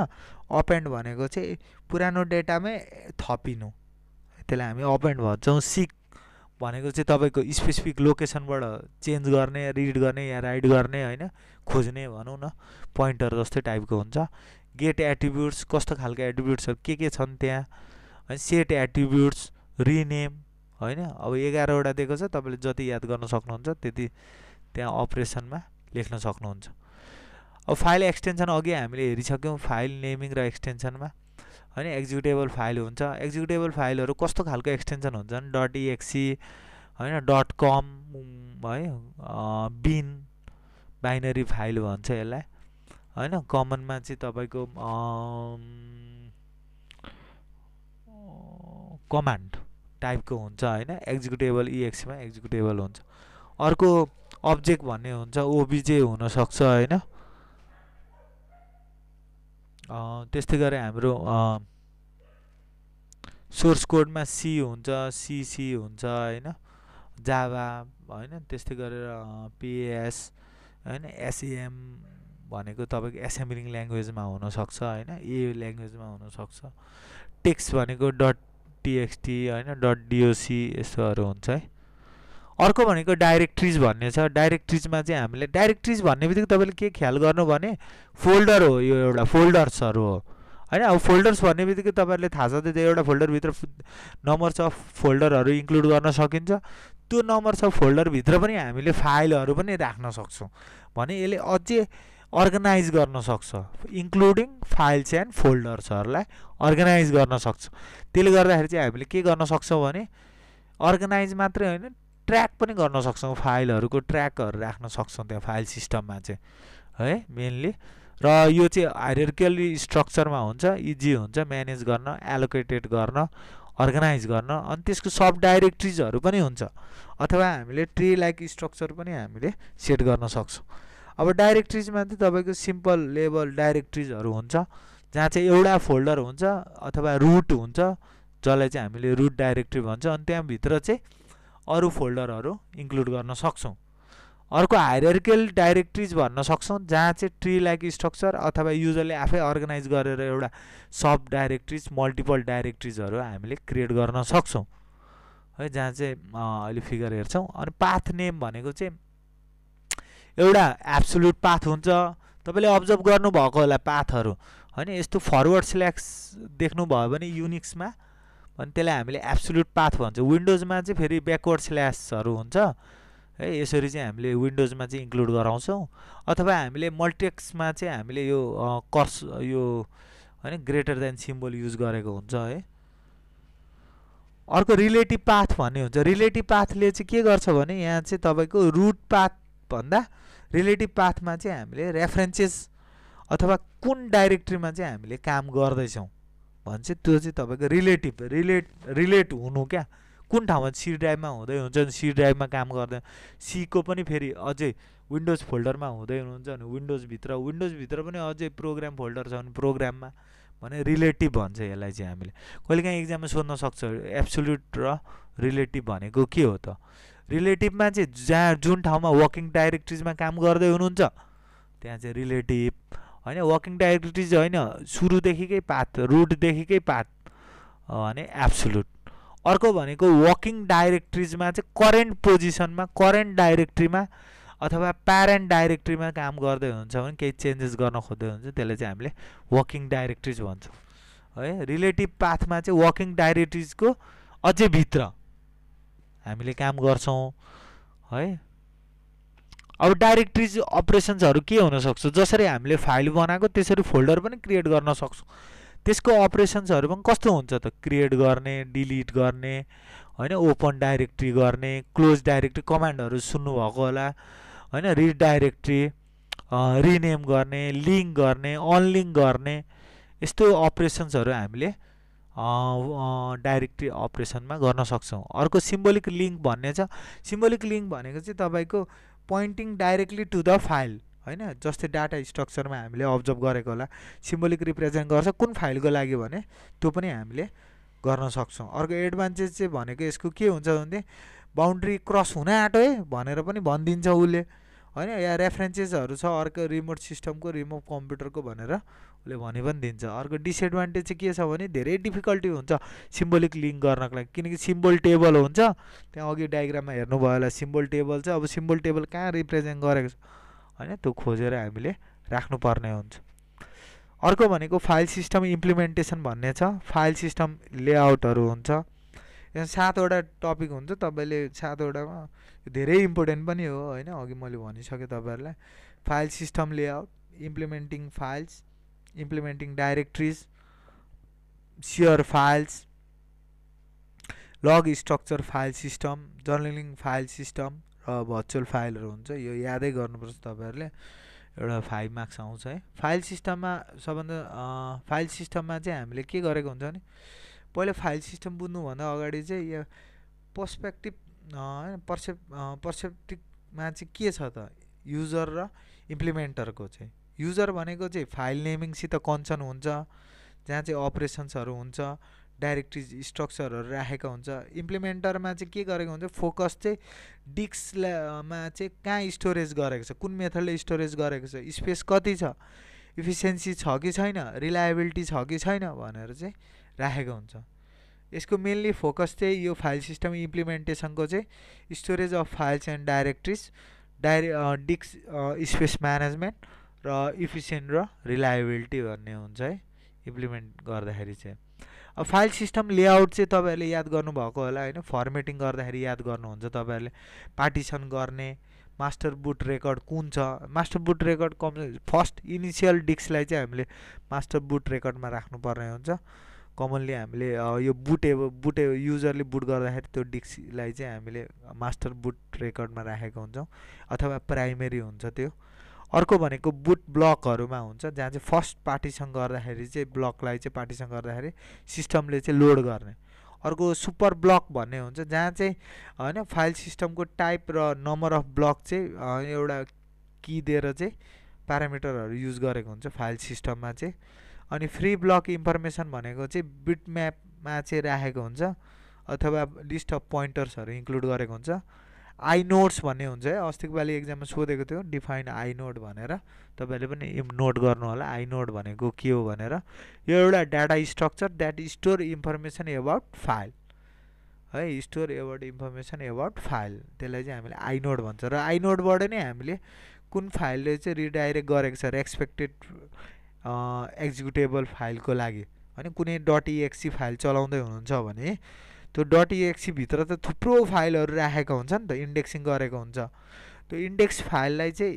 अपेन्ड भनेको चाहिँ पुरानो डेटामै थपिनु, त्यसलाई हामी अपेन्ड भन्छौँ। सिक भनेको चाहिँ तपाईँको स्पेसिफिक लोकेसनबाट चेन्ज गर्ने, रिड गर्ने या राइट गर्ने हैन, खोज्ने भनौँ न, पोइन्टर जस्तै टाइपको हुन्छ। गेट एट्रिब्युट्स, कस्तो खालको एट्रिब्युट्सहरू के छन् त्यहाँ है। सेट एट्रिब्युट्स, रिनेम हैन। अब 11 वटा दिएको छ, तपाईँले जति याद गर्न सक्नुहुन्छ त्यति त्यहाँ अपरेसनमा लेख्न सक्नुहुन्छ। अब फाइल एक्सटेन्सन अघि हामीले हेरिसक्यौँ, फाइल नेमिङ र एक्सटेन्सनमा हैन। एक्जिक्युटेबल फाइल हुन्छ, एक्जिक्युटेबल फाइलहरू कस्तो खालको एक्सटेन्सन हुन्छन्, .exe हैन, .com है, बिन बाइनरी फाइल भन्छ यसलाई हैन। कमनमा चाहिँ तपाईँको कमान्ड टाइपको हुन्छ हैन। एक्जिक्युटेबल exe मा एक्जिक्युटेबल हुन्छ। अर्को अब्जेक्ट भन्ने हुन्छ, ओबिजे हुन सक्छ हैन। त्यस्तै गरी हाम्रो सोर्स कोडमा सी हुन्छ, सीसी हुन्छ हैन, जावा हैन। त्यस्तै गरेर पीएस हैन, एसएम भनेको तपाईँको एसेम्बलिङ ल्याङ्ग्वेजमा हुन सक्छ हैन, ए ल्याङ्ग्वेजमा हुन सक्छ। टेक्स्ट भनेको .txt हैन, .doc यस्तोहरू हुन्छ है। अर्को भनेको डाइरेक्टरिज भन्ने छ। डाइरेक्टरिजमा चाहिँ हामीले डाइरेक्टरिज भन्ने बित्तिकै तपाईँले के ख्याल गर्नु भने फोल्डर हो, यो एउटा फोल्डर्सहरू हो हैन। अब फोल्डर्स भन्ने बित्तिकै तपाईँहरूले थाहा छ त्यो एउटा फोल्डरभित्र नम्बर्स अफ फोल्डरहरू इन्क्लुड गर्न सकिन्छ। त्यो नम्बर्स अफ फोल्डरभित्र पनि हामीले फाइलहरू पनि राख्न सक्छौँ भने यसले अझै अर्गनाइज गर्न सक्छ, इन्क्लुडिङ फाइल्स एन्ड फोल्डर्सहरूलाई अर्गनाइज गर्न सक्छ। त्यसले गर्दाखेरि चाहिँ हामीले के गर्न सक्छौँ भने अर्गनाइज मात्रै होइन, ट्र्याक पनि गर्न सक्छौँ, फाइलहरूको ट्र्याकहरू राख्न सक्छौँ त्यहाँ फाइल सिस्टममा चाहिँ है मेनली। र यो चाहिँ हायरार्किकल स्ट्रक्चरमा हुन्छ, इजी हुन्छ म्यानेज गर्न, एलोकेटेड गर्न, अर्गनाइज गर्न। अनि त्यसको सब डाइरेक्टरिजहरू पनि हुन्छ, अथवा हामीले ट्री लाइक स्ट्रक्चर पनि हामीले सेट गर्न सक्छौँ। अब डाइरेक्टरिजमा चाहिँ तपाईँको सिम्पल लेभल डाइरेक्टरिजहरू हुन्छ, जहाँ चाहिँ एउटा फोल्डर हुन्छ अथवा रुट हुन्छ, जसलाई चाहिँ हामीले रुट डाइरेक्टरी भन्छ। अनि त्यहाँभित्र चाहिँ अरू फोल्डरहरू इन्क्लुड गर्न सक्छौँ। अर्को हायरार्किकल डाइरेक्टरिज भन्न सक्छौँ, जहाँ चाहिँ ट्री लाइक स्ट्रक्चर अथवा युजरले आफै अर्गनाइज गरेर एउटा सब डाइरेक्टरिज, मल्टिपल डाइरेक्टरिजहरू हामीले क्रिएट गर्न सक्छौँ है, जहाँ चाहिँ अहिले फिगर हेर्छौँ। अनि पाथ नेम भनेको चाहिँ एउटा एब्सोल्युट पाथ हुन्छ, तपाईँले अब्जर्भ गर्नुभएको होला पाथहरू होइन। यस्तो फरवर्ड स्ल्यास देख्नुभयो भने युनिक्समा अनि त्यसलाई हामीले एब्सोल्युट पाथ भन्छ। विन्डोजमा चाहिँ फेरि ब्याकवर्ड स्ल्यासहरू हुन्छ है, यसरी चाहिँ हामीले विन्डोजमा चाहिँ इन्क्लुड गराउँछौँ। अथवा हामीले मल्टिटेक्स्टमा चाहिँ हामीले यो कर्स यो होइन ग्रेटर देन सिम्बल युज गरेको हुन्छ है। अर्को रिलेटिभ पाथ भन्ने हुन्छ। रिलेटिभ पाथले चाहिँ के गर्छ भने यहाँ चाहिँ तपाईँको रुट पाथ भन्दा रिलेटिभ पाथमा चाहिँ हामीले रेफरेन्सेस अथवा कुन डाइरेक्ट्रीमा चाहिँ हामीले काम गर्दैछौँ भन्छ, त्यो चाहिँ तपाईँको रिलेट हुनु क्या, कुन ठाउँमा सी ड्राइभमा हुँदै हुन्छ भने सी ड्राइभमा काम गर्दै, सीको पनि फेरि अझै विन्डोज फोल्डरमा हुँदै हुनुहुन्छ भने विन्डोजभित्र पनि अझै प्रोग्राम फोल्डर छ भने प्रोग्राममा भने रिलेटिभ भन्छ यसलाई चाहिँ हामीले। कहिलेकाहीँ इक्जाममा सोध्न सक्छ एब्सोल्युट र रिलेटिभ भनेको के हो त। रिलेटिभमा चाहिँ जहाँ जुन ठाउँमा वर्किङ डाइरेक्टरिजमा काम गर्दै हुनुहुन्छ त्यहाँ चाहिँ रिलेटिभ होइन। वर्किङ डाइरेक्टरिज होइन सुरुदेखिकै पाथ, रुटदेखिकै पाथ भने एब्सोल्युट। अर्को भनेको वर्किङ डाइरेक्टरिजमा चाहिँ करेन्ट पोजिसनमा, करेन्ट डाइरेक्टरीमा अथवा प्यारेन्ट डाइरेक्टरीमा काम गर्दै हुन्छ भने केही चेन्जेस गर्न खोज्दै हुन्छ, त्यसलाई चाहिँ हामीले वर्किङ डाइरेक्टरिज भन्छौँ है। रिलेटिभ पाथमा चाहिँ वर्किङ डाइरेक्टरिजको अझै भित्र हामीले काम गर्छौँ है। अब डाइरेक्टरिज अपरेसन्सहरू के हुनसक्छ, जसरी हामीले फाइल बनाएको त्यसरी फोल्डर पनि क्रिएट गर्न सक्छौँ। त्यसको अपरेसन्सहरू पनि कस्तो हुन्छ त, क्रिएट गर्ने, डिलिट गर्ने होइन, ओपन डाइरेक्टरी गर्ने, क्लोज डाइरेक्टरी कमान्डहरू सुन्नुभएको होला होइन, रिड डाइरेक्टरी, रिनेम गर्ने, लिङ्क गर्ने, अनलिङ्क गर्ने, यस्तो अपरेसन्सहरू हामीले डाइरेक्टरी अपरेसनमा गर्न सक्छौँ। अर्को सिम्बोलिक लिङ्क भन्ने छ। सिम्बोलिक लिङ्क भनेको चाहिँ तपाईँको pointing directly to the file होइन, जस्तै डाटा स्ट्रक्चरमा हामीले अब्जर्भ गरेको होला सिम्बोलिक रिप्रेजेन्ट गर्छ कुन फाइलको लागि भने त्यो पनि हामीले गर्न सक्छौँ। अर्को एडभान्टेज चाहिँ भनेको यसको के हुन्छ भने बााउन्ड्री क्रस हुन आँट्यो है भनेर पनि भनिदिन्छ उसले होइन, या रेफरेन्सेसहरू छ अर्को रिमोट सिस्टमको, रिमोट कम्प्युटरको भनेर उसले भनि पनि दिन्छ। अर्को डिसएडभान्टेज चाहिँ के छ भने धेरै डिफिकल्टी हुन्छ सिम्बोलिक लिङ्क गर्नको लागि, किनकि सिम्बल टेबल हुन्छ। त्यहाँ अघि डायग्राममा हेर्नुभयो होला सिम्बल टेबल छ। अब सिम्बल टेबल कहाँ रिप्रेजेन्ट गरेको छ होइन, त्यो खोजेर हामीले राख्नुपर्ने हुन्छ। अर्को भनेको फाइल सिस्टम इम्प्लिमेन्टेसन भन्ने छ। फाइल सिस्टम लेआउटहरू हुन्छ। यहाँ 7वटा टपिक हुन्छ, तपाईँले 7वटामा धेरै इम्पोर्टेन्ट पनि हो होइन, अघि मैले भनिसकेँ तपाईँहरूलाई। File system layout, implementing files, implementing directories, share files, log structure file system, journaling file system र भर्चुअल फाइलहरू हुन्छ। यो यादै गर्नुपर्छ तपाईँहरूले, एउटा 5 मार्क्स आउँछ है। फाइल सिस्टममा सबभन्दा फाइल सिस्टममा चाहिँ हामीले के गरेको हुन्छ भने पहिला फाइल सिस्टम बुझ्नुभन्दा अगाडि चाहिँ यो पर्सपेक्टिभ पर्सेप्टिभमा चाहिँ के छ त, युजर र इम्प्लिमेन्टरको चाहिँ। युजर भनेको चाहिँ फाइल नेमिङसित कन्सर्न हुन्छ, जहाँ चाहिँ अपरेसन्सहरू हुन्छ, डाइरेक्टरिज स्ट्रक्चरहरू राखेको हुन्छ। इम्प्लिमेन्टरमा चाहिँ के गरेको हुन्छ, फोकस चाहिँ डिस्कमा चाहिँ कहाँ स्टोरेज गरेको छ, कुन मेथडले स्टोरेज गरेको छ, स्पेस कति छ, इफिसियन्सी छ कि छैन, रिलायबिलिटी छ कि छैन भनेर चाहिँ राखेको हुन्छ। यसको मेनली फोकस चाहिँ यो फाइल सिस्टम इम्प्लिमेन्टेसनको चाहिँ storage of files and directories, disk space management र इफिसियन्ट र रिलायबिलिटी भन्ने हुन्छ है इम्प्लिमेन्ट गर्दाखेरि चाहिँ। अब फाइल सिस्टम लेआउट चाहिँ तपाईँहरूले याद गर्नुभएको होला होइन, फर्मेटिङ गर्दाखेरि याद गर्नुहुन्छ तपाईँहरूले। पार्टिसन गर्ने, मास्टर बुट रेकर्ड कुन छ, master boot record first initial डिस्कलाई चाहिँ हामीले मास्टर बुट रेकर्डमा राख्नुपर्ने हुन्छ। कमनली हामीले यो बुट युजरले बुट गर्दाखेरि त्यो डिस्कलाई चाहिँ हामीले मास्टर बुट रेकर्डमा राखेको हुन्छौँ अथवा प्राइमेरी हुन्छ त्यो। अर्को भनेको बुट ब्लकहरूमा हुन्छ, जहाँ चाहिँ फर्स्ट पार्टिसन गर्दाखेरि चाहिँ ब्लकलाई चाहिँ पार्टिसन गर्दाखेरि सिस्टमले चाहिँ लोड गर्ने। अर्को सुपर ब्लक भन्ने हुन्छ, जहाँ चाहिँ होइन फाइल सिस्टमको टाइप र नम्बर अफ ब्लक चाहिँ एउटा की दिएर चाहिँ प्यारामिटरहरू युज गरेको हुन्छ फाइल सिस्टममा चाहिँ। अनि फ्री ब्लक इन्फर्मेसन भनेको चाहिँ बिट म्यापमा चाहिँ राखेको हुन्छ अथवा लिस्ट अफ पोइन्टर्सहरू इन्क्लुड गरेको हुन्छ। आई नोड्स भन्ने हुन्छ है, अस्तिको पालि एक्जाममा सोधेको थियो डिफाइन आई नोड भनेर, तपाईँहरूले पनि नोट गर्नु होला आई नोड भनेको के हो भनेर। यो एउटा data structure that store information about file है, store about information about file, त्यसलाई चाहिँ हामीले आई नोड भन्छ। र आई नोडबाट नै हामीले कुन फाइलले चाहिँ रिडाइरेक्ट गरेको छ रेस्पेक्टेड एक्जिक्युटेबल फाइलको लागि होइन। कुनै .exe फाइल चलाउँदै हुनुहुन्छ भने त्यो .exe भित्र त थुप्रो फाइलहरू राखेको हुन्छ नि त, इन्डेक्सिङ गरेको हुन्छ। त्यो इन्डेक्स फाइललाई चाहिँ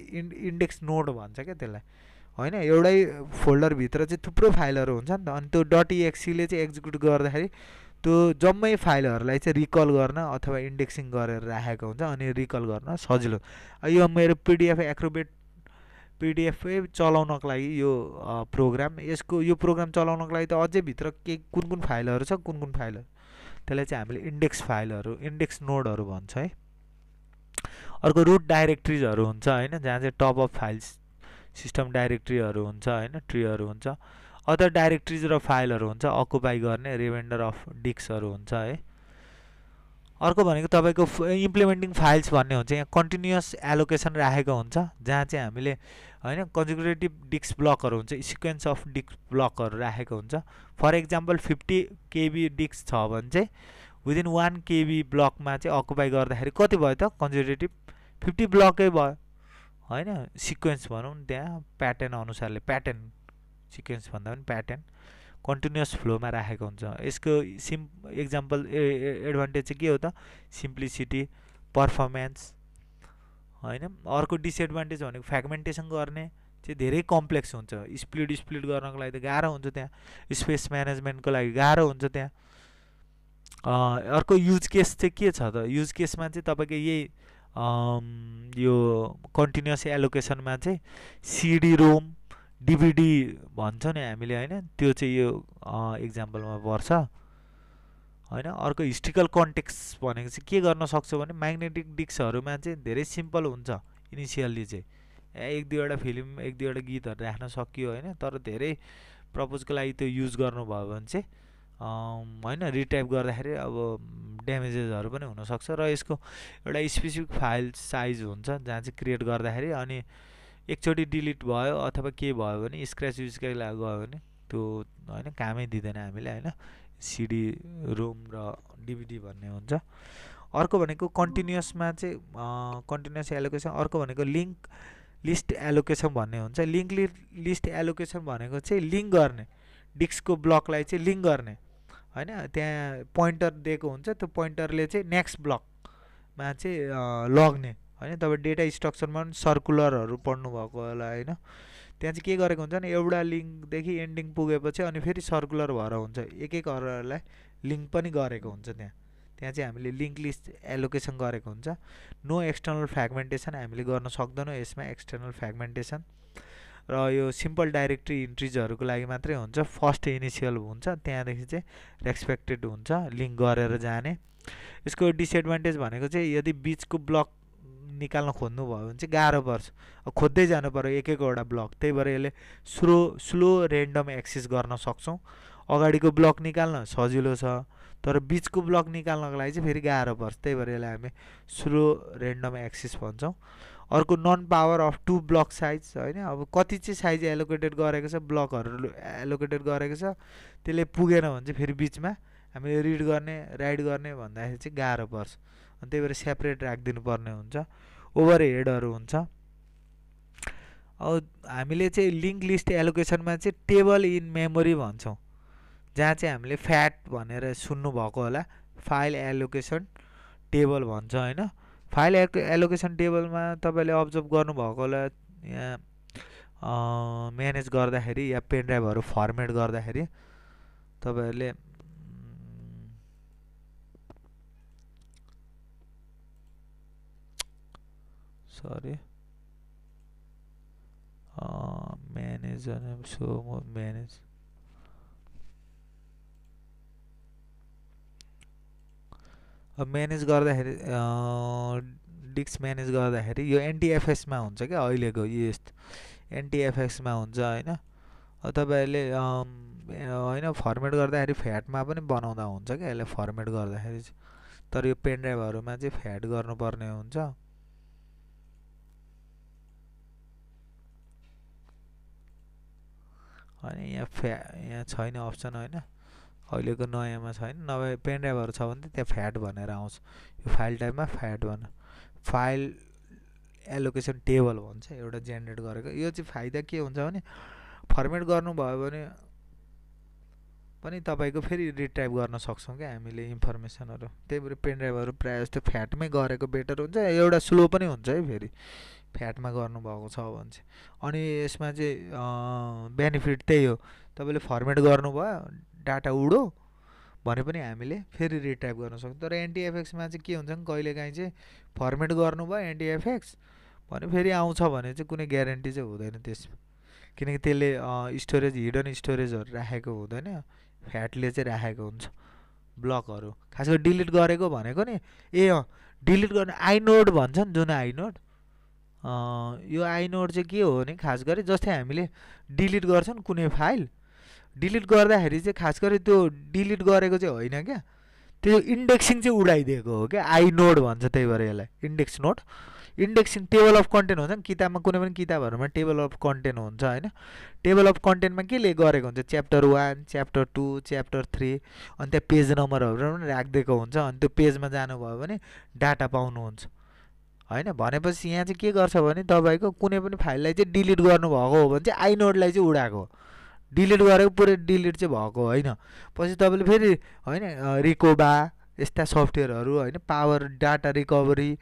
इन्डेक्स नोड भन्छ क्या त्यसलाई होइन। एउटै फोल्डरभित्र चाहिँ थुप्रो फाइलहरू हुन्छ नि त, अनि त्यो .exe ले चाहिँ एक्जिक्युट गर्दाखेरि त्यो जम्मै फाइलहरूलाई चाहिँ रिकल गर्न अथवा इन्डेक्सिङ गरेर राखेको हुन्छ, अनि रिकल गर्न सजिलो। यो मेरो पिडिएफ एक्रोबेट पिडिएफै चलाउनको लागि यो प्रोग्राम, यो प्रोग्राम चलाउनको लागि त अझै भित्र के कुन फाइलहरू छ, कुन फाइलहरू, त्यसलाई चाहिँ हामीले इन्डेक्स फाइलहरू, इन्डेक्स नोडहरू भन्छ है। अर्को रुट डाइरेक्ट्रिजहरू हुन्छ होइन, जहाँ चाहिँ टप अफ फाइल्स सिस्टम डाइरेक्ट्रीहरू हुन्छ होइन, ट्रीहरू हुन्छ। अदर डाइरेक्ट्रिज र फाइलहरू हुन्छ अकुपाई गर्ने, रिमाइन्डर अफ डिस्कहरू हुन्छ है। अर्को भनेको तपाईँको इम्प्लिमेन्टिङ फाइल्स भन्ने हुन्छ। यहाँ कन्टिन्युअस एलोकेसन राखेको हुन्छ, जहाँ चाहिँ हामीले होइन कन्जिक्युटिभ डिस्क ब्लकहरू हुन्छ, सिक्वेन्स अफ डिस्क ब्लकहरू राखेको हुन्छ। फर इक्जाम्पल 50 KB डिस्क छ भने चाहिँ विदिन 1 KB ब्लकमा चाहिँ अकुपाई गर्दाखेरि कति भयो त, कन्जिक्युटिभ 50 ब्लकै भयो होइन। सिक्वेन्स भनौँ न, त्यहाँ प्याटर्न अनुसारले, प्याटर्न सिक्वेन्स भन्दा पनि प्याटर्न कन्टिन्युअस फ्लोमा राखेको हुन्छ। यसको एक्जाम्पल एडभान्टेज चाहिँ के हो त, सिम्प्लिसिटी, पर्फर्मेन्स होइन। अर्को डिसएडभान्टेज भनेको फ्रेगमेन्टेसन गर्ने चाहिँ धेरै कम्प्लेक्स हुन्छ, स्प्लिट गर्नको लागि त गाह्रो हुन्छ, त्यहाँ स्पेस म्यानेजमेन्टको लागि गाह्रो हुन्छ त्यहाँ। अर्को युज केस चाहिँ के छ त, युज केसमा चाहिँ तपाईँको यही यो कन्टिन्युअस एलोकेसनमा चाहिँ सिडी रोम डिभिडी भन्छ नि हामीले होइन, त्यो चाहिँ यो इक्जाम्पलमा पर्छ होइन। अर्को हिस्ट्रिकल कन्टेक्स्ट भनेको चाहिँ के गर्न सक्छ भने म्याग्नेटिक डिस्कहरूमा चाहिँ धेरै सिम्पल हुन्छ इनिसियल्ली चाहिँ, एक दुईवटा फिल्म, एक दुईवटा गीतहरू राख्न सकियो होइन। तर धेरै प्रपोजको लागि त्यो युज गर्नुभयो भने चाहिँ होइन रिटाइप गर्दाखेरि अब ड्यामेजेसहरू पनि हुनसक्छ। र यसको एउटा स्पेसिफिक फाइल साइज हुन्छ जहाँ चाहिँ क्रिएट गर्दाखेरि, अनि एकचोटि डिलिट भयो अथवा के भयो भने स्क्रैच युजकै लागि गयो भने त्यो होइन कामै दिँदैन हामीले होइन, सिडी रोम र डिभिडी भन्ने हुन्छ। अर्को भनेको कन्टिन्युअसमा चाहिँ कन्टिन्युअस एलोकेसन। अर्को भनेको लिङ्क लिस्ट एलोकेसन भन्ने हुन्छ। लिङ्क लिस्ट एलोकेसन भनेको चाहिँ लिङ्क गर्ने, डिस्कको ब्लकलाई चाहिँ लिङ्क गर्ने होइन। त्यहाँ पोइन्टर दिएको हुन्छ, त्यो पोइन्टरले चाहिँ नेक्स्ट ब्लकमा चाहिँ लग्ने होइन। तपाईँ डेटा स्ट्रक्चरमा पनि सर्कुलरहरू पढ्नुभएको होला होइन, त्यहाँ चाहिँ के गरेको हुन्छ भने एउटा लिङ्कदेखि एन्डिङ पुगेपछि अनि फेरि सर्कुलर भएर हुन्छ, एक अरूलाई लिङ्क पनि गरेको हुन्छ त्यहाँ। त्यहाँ चाहिँ हामीले लिङ्क लिस्ट एलोकेसन गरेको हुन्छ। नो एक्सटर्नल फ्रेगमेन्टेसन हामीले गर्न सक्दैनौँ यसमा, एक्सटर्नल फ्रेगमेन्टेसन। र यो सिम्पल डाइरेक्टरी इन्ट्रिजहरूको लागि मात्रै हुन्छ, फर्स्ट इनिसियल हुन्छ, त्यहाँदेखि चाहिँ रेस्पेक्टेड हुन्छ लिङ्क गरेर जाने। यसको डिसएडभान्टेज भनेको चाहिँ यदि बिचको ब्लक निकाल्न खोज्नुभयो भने चाहिँ गाह्रो पर्छ, खोज्दै जानु पर्यो एक एकवटा ब्लक, त्यही भएर यसले स्लो रेन्डम एक्सेस गर्न सक्छौँ। अगाडिको ब्लक निकाल्न सजिलो छ, तर बिचको ब्लक निकाल्नको लागि चाहिँ फेरि गाह्रो पर्छ, त्यही भएर यसलाई हामी स्लो रेन्डम एक्सेस भन्छौँ। अर्को non power of 2 block size होइन। अब कति चाहिँ साइज एलोकेटेड गरेको छ, ब्लकहरू एलोकेटेड गरेको छ, त्यसले पुगेन भने चाहिँ फेरि बिचमा हामीले रिड गर्ने राइट गर्ने भन्दाखेरि चाहिँ गाह्रो पर्छ, अनि त्यही भएर सेपरेट राखिदिनु पर्ने हुन्छ। ओभरहेडहरू हुन्छ। अब हामीले चाहिँ लिङ्क लिस्ट एलोकेसनमा चाहिँ टेबल इन मेमोरी भन्छौँ, जहाँ चाहिँ हामीले फ्याट भनेर सुन्नुभएको होला, फाइल एलोकेसन टेबल भन्छ होइन। फाइल एलोकेसन टेबलमा तपाईँले अब्जर्भ गर्नुभएको होला, यहाँ म्यानेज गर्दाखेरि या पेन ड्राइभहरू फर्मेट गर्दाखेरि तपाईँहरूले sorry manage so manage manage गर्दाखेरि डिस्क म्यानेज गर्दाखेरि यो एनटिएफएसमा हुन्छ क्या अहिलेको, यो यस्तो एनटिएफएसमा हुन्छ होइन। तपाईँहरूले होइन फर्मेट गर्दाखेरि फ्याटमा पनि बनाउँदा हुन्छ क्या यसलाई फर्मेट गर्दाखेरि चाहिँ, तर यो पेन ड्राइभहरूमा चाहिँ फ्याट गर्नुपर्ने हुन्छ। अनि यहाँ छैन अप्सन होइन, अहिलेको नयाँमा छैन, नभए पेन ड्राइभहरू छ भने त्यहाँ फ्याट भनेर आउँछ, यो फाइल टाइपमा फ्याट भनेर। फाइल एलोकेसन टेबल भन्छ एउटा जेनेरेट गरेको। यो चाहिँ फाइदा के हुन्छ भने फर्मेट गर्नुभयो भने पनि तपाईँको फेरि रिट्राइभ गर्न सक्छौँ क्या हामीले इन्फर्मेसनहरू। त्यही भएर पेनड्राइभहरू प्रायः जस्तो फ्याटमै गरेको बेटर हुन्छ, एउटा स्लो पनि हुन्छ है फेरि फ्याटमा गर्नुभएको छ भने चाहिँ। अनि यसमा चाहिँ बेनिफिट त्यही हो, तपाईँले फर्मेट गर्नुभयो डाटा उडो भने पनि हामीले फेरि रिट्राइभ गर्न सक्छौँ। तर एनटिएफएक्समा चाहिँ के हुन्छ भने कहिलेकाहीँ चाहिँ फर्मेट गर्नुभयो एनटिएफएक्स भने फेरि आउँछ भने चाहिँ कुनै ग्यारेन्टी चाहिँ हुँदैन त्यसमा, किनकि त्यसले स्टोरेज हिडन स्टोरेजहरू राखेको हुँदैन, फ्याटले चाहिँ राखेको हुन्छ ब्लकहरू। खास गरी डिलिट गरेको भनेको नि डिलिट गर्ने आइनोड भन्छन् जुन आइनोड, यो आइनोड चाहिँ के हो भने खास गरी जस्तै हामीले डिलिट गर्छन् कुनै फाइल, डिलिट गर्दाखेरि चाहिँ खास गरी त्यो डिलिट गरेको चाहिँ होइन क्या, त्यो इन्डेक्सिङ चाहिँ उडाइदिएको हो क्या, आइनोड भन्छ। त्यही भएर यसलाई index node, indexing table of content हुन्छ नि किताबमा, कुनै पनि किताबहरूमा टेबल अफ कन्टेन्ट हुन्छ होइन। टेबल अफ कन्टेन्टमा के गरेको हुन्छ, च्याप्टर 1 च्याप्टर 2 च्याप्टर 3 अनि त्यहाँ पेज नम्बरहरू पनि राखिदिएको हुन्छ। अनि त्यो पेजमा जानुभयो भने डाटा पाउनुहुन्छ होइन। भनेपछि यहाँ चाहिँ के गर्छ भने तपाईँको कुनै पनि फाइललाई चाहिँ डिलिट गर्नुभएको हो भने चाहिँ आइनोडलाई चाहिँ उडाएको, डिलिट गरेको पुरै डिलिट चाहिँ भएको होइन। पछि तपाईँले फेरि होइन रिकोबा यस्ता सफ्टवेयरहरू होइन, पावर डाटा रिकभरी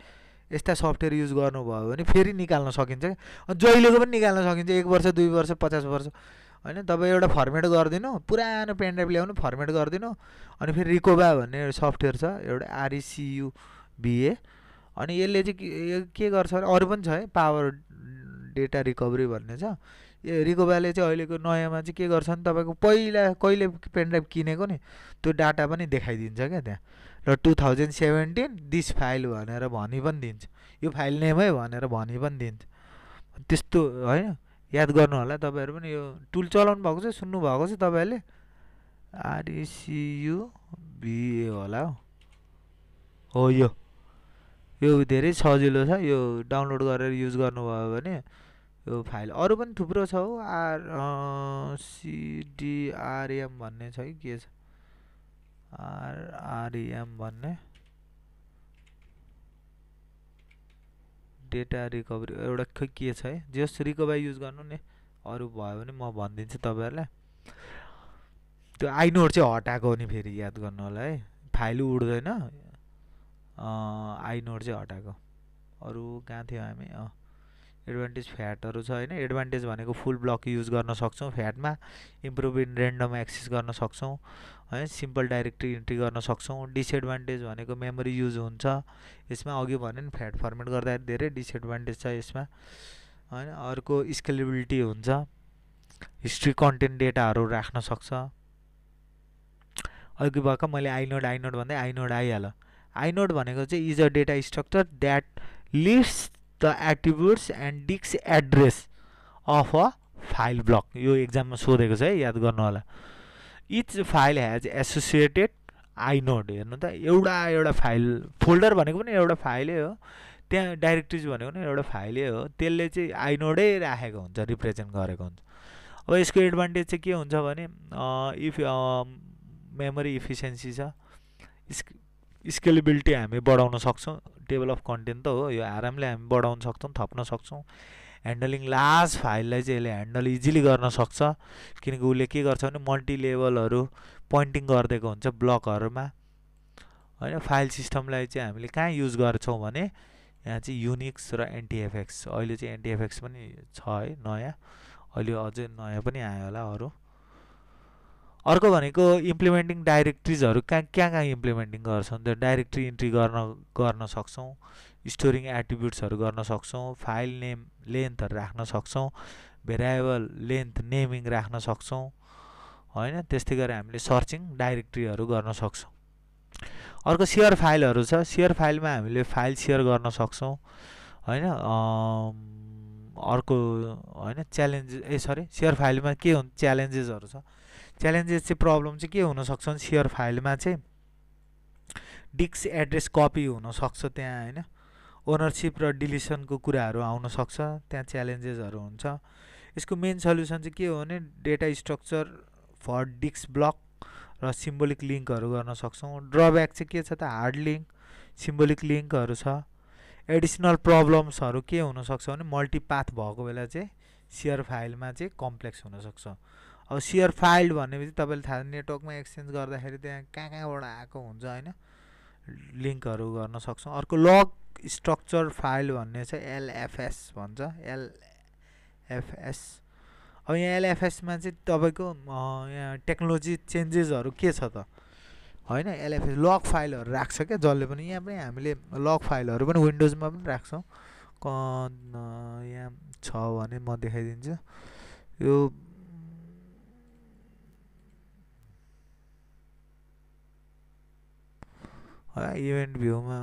यस्ता सफ्टवेयर युज गर्नुभयो भने फेरि निकाल्न सकिन्छ क्या, जहिलेको पनि निकाल्न सकिन्छ, 1 वर्ष 2 वर्ष 50 वर्ष होइन। तपाईँ एउटा फर्मेट गरिदिनु, पुरानो पेनड्राइभ ल्याउनु फर्मेट गरिदिनु, अनि फेरि रिकोबा भन्ने सफ्टवेयर छ एउटा RECUBA, अनि यसले चाहिँ के गर्छ भने अरू पनि छ है, पावर डेटा रिकभरी भन्ने छ। यो रिकोबाले चाहिँ अहिलेको नयाँमा चाहिँ के गर्छ भने तपाईँको पहिला कहिले पेनड्राइभ किनेको नि त्यो डाटा पनि देखाइदिन्छ क्या त्यहाँ, र 2017 दिस फाइल भनेर भनि पनि दिन्छ, यो फाइल नेमै भनेर भनि पनि दिन्छ। त्यस्तो होइन, याद गर्नु होला तपाईँहरू पनि। यो टुल चलाउनु भएको छ, सुन्नु भएको छ तपाईँहरूले, RECUBA होला हो यो धेरै सजिलो छ, यो डाउनलोड गरेर युज गर्नुभयो भने यो फाइल। अरू पनि थुप्रो छ हो, CDRM भन्ने छ कि के छ, REM भन्ने डेटा रिकभरी एउटा खै के छ है, जस रिकभरी युज गर्नु नि, अरू भयो भने म भनिदिन्छु तपाईँहरूलाई। त्यो आइनोड चाहिँ हटाएको नि फेरि याद गर्नु होला है, फाइल उड्दैन, आइनोड चाहिँ हटाएको। अरू कहाँ थियो हामी, एडभान्टेज फ्याटहरू छ होइन। एडभान्टेज भनेको फुल ब्लक युज गर्न सक्छौँ फ्याटमा, इम्प्रुभ इन ऱ्यान्डम एक्सेस गर्न सक्छौँ है, सिम्पल डाइरेक्टरी इन्ट्री गर्न सक्छौँ। डिसएडभान्टेज भनेको मेमोरी युज हुन्छ यसमा, अघि भने नि फ्याट फर्मेट गर्दाखेरि धेरै डिसएडभान्टेज छ यसमा होइन। अर्को स्केलेबिलिटी हुन्छ, हिस्ट्री कन्टेन्ट डेटाहरू राख्न सक्छ। अघि भर्खर मैले आइनोड भन्दै आइनोड आइहाल्यो। आइनोड भनेको चाहिँ is a data structure that list the attributes and disk address of a file block. यो एक्जाममा सोधेको छ है, याद गर्नु होला। Each file has associated inode. हेर्नु त, एउटा फाइल, फोल्डर भनेको पनि एउटा फाइलै हो, त्यहाँ डाइरेक्टरिज भनेको पनि एउटा फाइलै हो, त्यसले चाहिँ आइनोडै राखेको हुन्छ, रिप्रेजेन्ट गरेको हुन्छ। अब यसको एडभान्टेज चाहिँ के हुन्छ भने इफ मेमोरी इफिसियन्सी छ, स्केलेबिलिटी हामी बढाउन सक्छौँ, टेबल अफ कन्टेन्ट त हो यो, आरामले हामी बढाउन सक्छौँ, थप्न सक्छौँ। ह्यान्डलिङ लार्ज फाइललाई चाहिँ यसले ह्यान्डल इजिली गर्न सक्छ, किनकि उसले के गर्छ भने मल्टी लेभलहरू पोइन्टिङ गरिदिएको हुन्छ ब्लकहरूमा होइन। फाइल सिस्टमलाई चाहिँ हामीले कहाँ युज गर्छौँ भने यहाँ चाहिँ युनिक्स र एनटिएफएक्स, अहिले चाहिँ एनटिएफएक्स पनि छ है नयाँ, अहिले अझै नयाँ पनि आयो होला अरू। अर्को भनेको इम्प्लिमेन्टिङ डाइरेक्टरिजहरू कहाँ इम्प्लिमेन्टिङ गर्छौँ, त्यो डाइरेक्टरी इन्ट्री गर्न सक्छौँ, स्टोरिङ एट्रिब्युट्सहरू गर्न सक्छौँ, फाइल नेम लेन्थहरू राख्न सक्छौँ, भेरिएबल लेन्थ नेमिङ राख्न सक्छौँ होइन। त्यस्तै गरी हामीले सर्चिङ डाइरेक्टरीहरू गर्न सक्छौँ। अर्को सेयर फाइलहरू छ, सेयर फाइलमा हामीले फाइल सेयर गर्न सक्छौँ होइन। अर्को होइन च्यालेन्ज सेयर फाइलमा के हुन्छ, च्यालेन्जेसहरू छ। च्यालेन्जेस चाहिँ प्रब्लम चाहिँ के हुनसक्छ भने सेयर फाइलमा चाहिँ डिस्क एड्रेस कपी हुनसक्छ त्यहाँ होइन, ओनरसिप र डिलिसनको कुराहरू आउन सक्छ, त्यहाँ च्यालेन्जेसहरू हुन्छ। यसको मेन सल्युसन चाहिँ के हो भने data structure for disk block र सिम्बोलिक लिङ्कहरू गर्न सक्छौँ। ड्रब्याक चाहिँ के छ त, हार्ड लिङ्क, सिम्बोलिक लिङ्कहरू छ। एडिसनल प्रब्लम्सहरू के हुनसक्छ भने मल्टिपाथ भएको बेला चाहिँ सेयर फाइलमा चाहिँ कम्प्लेक्स हुनसक्छ। अब सेयर फाइल भन्नेबित्तिकै तपाईँले थाहा नेटवर्कमा एक्सचेन्ज गर्दाखेरि त्यहाँ कहाँबाट आएको हुन्छ होइन, लिङ्कहरू गर्न सक्छौँ। अर्को लग स्ट्रक्चर फाइल भन्ने चाहिँ एलएफएस भन्छ, एलएफएस। अब यहाँ एलएफएसमा चाहिँ तपाईँको यहाँ टेक्नोलोजी चेन्जेसहरू के छ त होइन, एलएफएस लग फाइलहरू राख्छ क्या जसले पनि। यहाँ पनि हामीले लग फाइलहरू पनि विन्डोजमा पनि राख्छौँ। यहाँ छ भने म देखाइदिन्छु। यो इभेन्ट भ्यूमा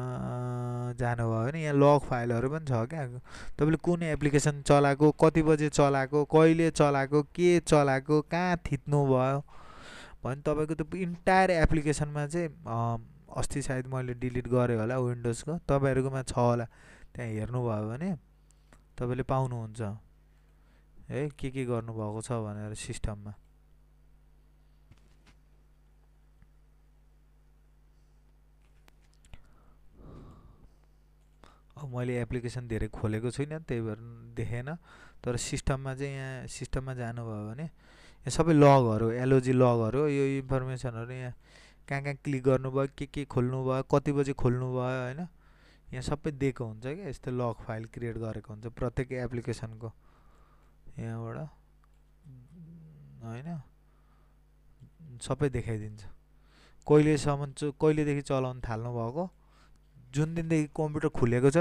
जानुभयो भने यहाँ लग फाइलहरू पनि छ क्या। तपाईँले कुन एप्लिकेसन चलाएको, कति बजे चलाएको, कहिले चलाएको, के चलाएको, कहाँ थिच्नु भयो भने तपाईँको त्यो इन्टायर एप्लिकेसनमा चाहिँ अस्ति सायद मैले डिलिट गरेँ होला विन्डोजको, तपाईँहरूकोमा छ होला, त्यहाँ हेर्नुभयो भने तपाईँले पाउनुहुन्छ है के गर्नुभएको छ भनेर सिस्टममा। अब मैले एप्लिकेसन धेरै खोलेको छुइनँ त्यही भएर देखेन, तर सिस्टममा चाहिँ यहाँ सिस्टममा जानुभयो भने यहाँ सबै लगहरू, एलओजी लगहरू, यो इन्फर्मेसनहरू यहाँ कहाँ क्लिक गर्नुभयो, के खोल्नुभयो, कति बजी खोल्नुभयो होइन, यहाँ सबै दिएको हुन्छ क्या। यस्तो लग फाइल क्रिएट गरेको हुन्छ प्रत्येक एप्लिकेसनको यहाँबाट होइन, सबै देखाइदिन्छ। कहिलेदेखि चलाउन थाल्नु भएको, जुन दिनदेखि कम्प्युटर खुलेको छ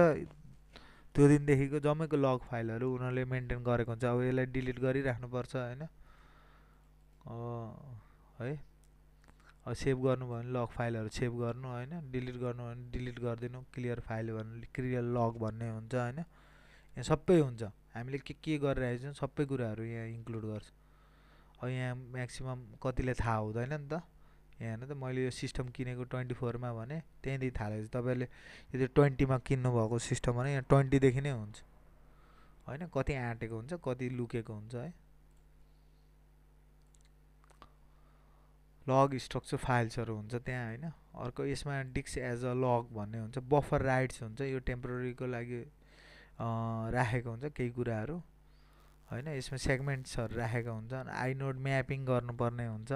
त्यो दिनदेखिको जम्मैको लग फाइलहरू उनीहरूले मेन्टेन गरेको हुन्छ। अब यसलाई डिलिट गरिराख्नुपर्छ होइन है। अब सेभ गर्नुभयो भने लग फाइलहरू सेभ गर्नु होइन, डिलिट गर्नु भने डिलिट गरिदिनु, क्लियर फाइल भन्नु, क्लियर लग भन्ने हुन्छ होइन। यहाँ सबै हुन्छ, हामीले के गरिरहेको छौँ सबै कुराहरू यहाँ इन्क्लुड गर्छ। अब यहाँ म्याक्सिमम् कतिले थाहा हुँदैन नि त। यहाँ हेर्नु त, मैले यो सिस्टम किनेको 24मा भने त्यहीँदेखि थाहा लाग्छ। तपाईँहरूले यदि 20मा किन्नुभएको सिस्टम भने यहाँ 20देखि नै हुन्छ होइन, कति आँटेको हुन्छ, कति लुकेको हुन्छ है। लग स्ट्रक्चर फाइल्सहरू हुन्छ त्यहाँ होइन। अर्को यसमा डिस्क एज अ लग भन्ने हुन्छ, बफर राइट्स हुन्छ, यो टेम्पोरेरीको लागि राखेको हुन्छ केही कुराहरू होइन। यसमा सेगमेन्ट्सहरू राखेको हुन्छ, आइनोड म्यापिङ गर्नुपर्ने हुन्छ।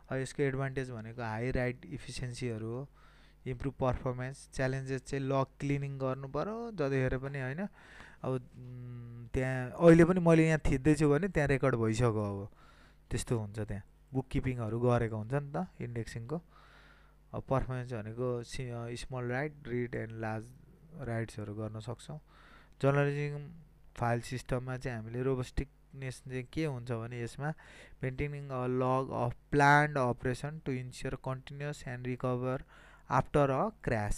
यसको एडभान्टेज भनेको हाई राइट इफिसियन्सीहरू हो, इम्प्रुभ पर्फर्मेन्स। च्यालेन्जेस चाहिँ लग क्लिनिङ गर्नु पऱ्यो जतिखेर पनि होइन। अब त्यहाँ अहिले पनि मैले यहाँ थिच्दैछु भने त्यहाँ रेकर्ड भइसक्यो, अब त्यस्तो हुन्छ, त्यहाँ बुक किपिङहरू गरेको हुन्छ नि त इन्डेक्सिङको। अब पर्फर्मेन्स भनेको small write, read and large राइट्सहरू गर्न सक्छौँ। जर्नलिजम फाइल सिस्टममा चाहिँ हामीले रोबस्टिकनेस चाहिँ के हुन्छ भने यसमा maintaining a log of planned operation to ensure continuous and recover after a crash.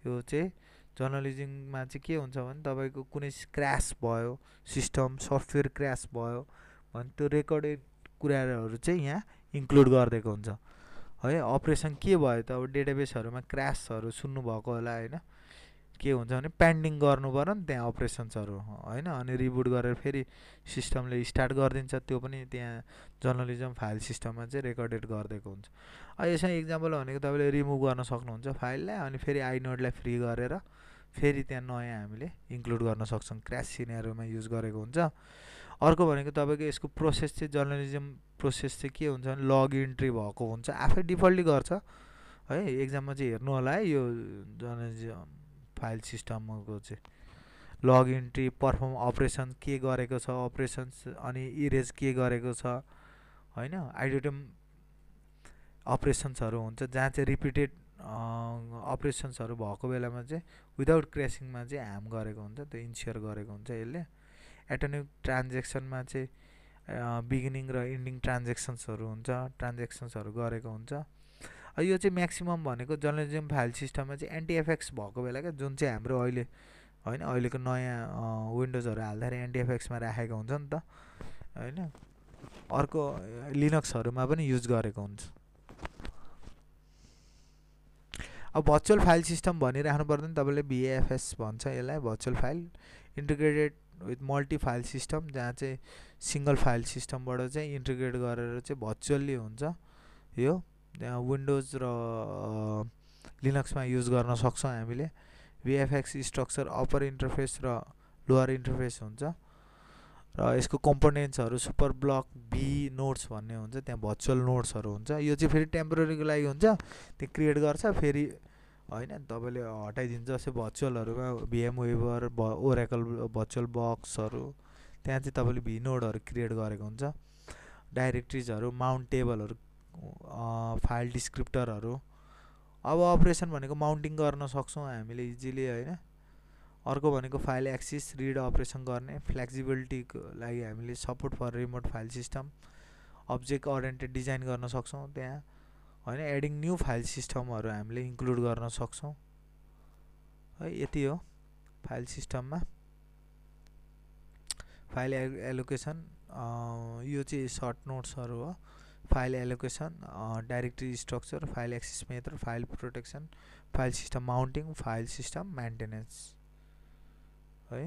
यो चाहिँ जर्नलिजममा चाहिँ के हुन्छ भने तपाईँको कुनै क्रास भयो, सिस्टम सफ्टवेयर क्रास भयो भने त्यो रेकर्डेड कुराहरू चाहिँ यहाँ इन्क्लुड गरिदिएको हुन्छ है। अपरेसन के भयो त, अब डेटाबेसहरूमा क्रासहरू सुन्नुभएको होला होइन, के हुन्छ भने पेन्डिङ गर्नु पऱ्यो नि त्यहाँ अपरेसन्सहरू होइन, अनि रिबुट गरेर फेरि सिस्टमले स्टार्ट गरिदिन्छ, त्यो पनि त्यहाँ जर्नलिजम फाइल सिस्टममा चाहिँ रेकर्डेड गरिदिएको हुन्छ। यसमा इक्जाम्पल भनेको तपाईँले रिमुभ गर्न सक्नुहुन्छ फाइललाई, अनि फेरि आइनोडलाई फ्री गरेर फेरि त्यहाँ नयाँ हामीले इन्क्लुड गर्न सक्छौँ, क्रास सिनेरियोमा युज गरेको हुन्छ। अर्को भनेको तपाईँको यसको प्रोसेस चाहिँ जर्नलिजम प्रोसेस चाहिँ के हुन्छ भने लग इन्ट्री भएको हुन्छ, आफै डिफल्टली गर्छ है। एक्जाममा चाहिँ हेर्नु होला है, यो जर्नलिजम फाइल सिस्टमको चाहिँ लग इन्ट्री, पर्फर्म अपरेसन के गरेको छ अपरेसन्स, अनि इरेज के गरेको छ होइन। आइटोटम अपरेसन्सहरू हुन्छ जहाँ चाहिँ रिपिटेड अपरेसन्सहरू भएको बेलामा चाहिँ विदाउट क्रेसिङमा चाहिँ हार्म गरेको हुन्छ, त्यो इन्स्योर गरेको हुन्छ यसले। एटोमिक ट्रान्जेक्सनमा चाहिँ बिगिनिङ र इन्डिङ ट्रान्जेक्सन्सहरू हुन्छ, ट्रान्जेक्सन्सहरू गरेको हुन्छ। यो चाहिँ म्याक्सिमम् भनेको जर्नलिजम फाइल सिस्टममा चाहिँ एन्टिएफएक्स भएको बेला क्या, जुन चाहिँ हाम्रो अहिले होइन अहिलेको नयाँ विन्डोजहरू हाल्दाखेरि एन्टिएफएक्समा राखेको हुन्छ नि त होइन। अर्को लिनक्सहरूमा पनि युज गरेको हुन्छ। अब भर्चुअल फाइल सिस्टम भनिराख्नु पर्दैन, तपाईँले भिएफएस भन्छ यसलाई, virtual file integrated with multi file system, जहाँ चाहिँ सिङ्गल फाइल सिस्टमबाट चाहिँ इन्टिग्रेट गरेर चाहिँ भर्चुअल्ली हुन्छ। यो त्यहाँ विन्डोज र लिनक्समा युज गर्न सक्छौँ हामीले। VFX स्ट्रक्चर अप्पर इन्टरफेस र लोअर इन्टरफेस हुन्छ र यसको कम्पोनेन्ट्सहरू सुपर ब्लक भी नोड्स भन्ने हुन्छ, त्यहाँ भर्चुअल नोड्सहरू हुन्छ। यो चाहिँ फेरि टेम्पोरेरीको लागि हुन्छ, त्यो क्रिएट गर्छ फेरि होइन तपाईँले हटाइदिन्छ। जस्तै भर्चुअलहरूमा भिएम वेभर ओरेकल भर्चुअल बक्सहरू, त्यहाँ चाहिँ तपाईँले भी नोडहरू क्रिएट गरेको हुन्छ। डाइरेक्टरिजहरू, माउन्ट टेबलहरू, फाइल डिस्क्रिप्टरहरू। अब अपरेसन भनेको माउन्टिङ गर्न सक्छौँ हामीले इजिली होइन। अर्को भनेको फाइल एक्सेस रिड अपरेसन गर्ने, फ्लेक्सिबिलिटीको लागि हामीले support for remote file system, object oriented design गर्न सक्छौँ त्यहाँ होइन। एडिङ न्यू फाइल सिस्टमहरू हामीले इन्क्लुड गर्न सक्छौँ है। यति हो फाइल सिस्टममा। फाइल एलोकेसन यो चाहिँ सर्ट नोट्सहरू हो। File allocation, directory structure, file access method, file protection, file system mounting, file system maintenance है।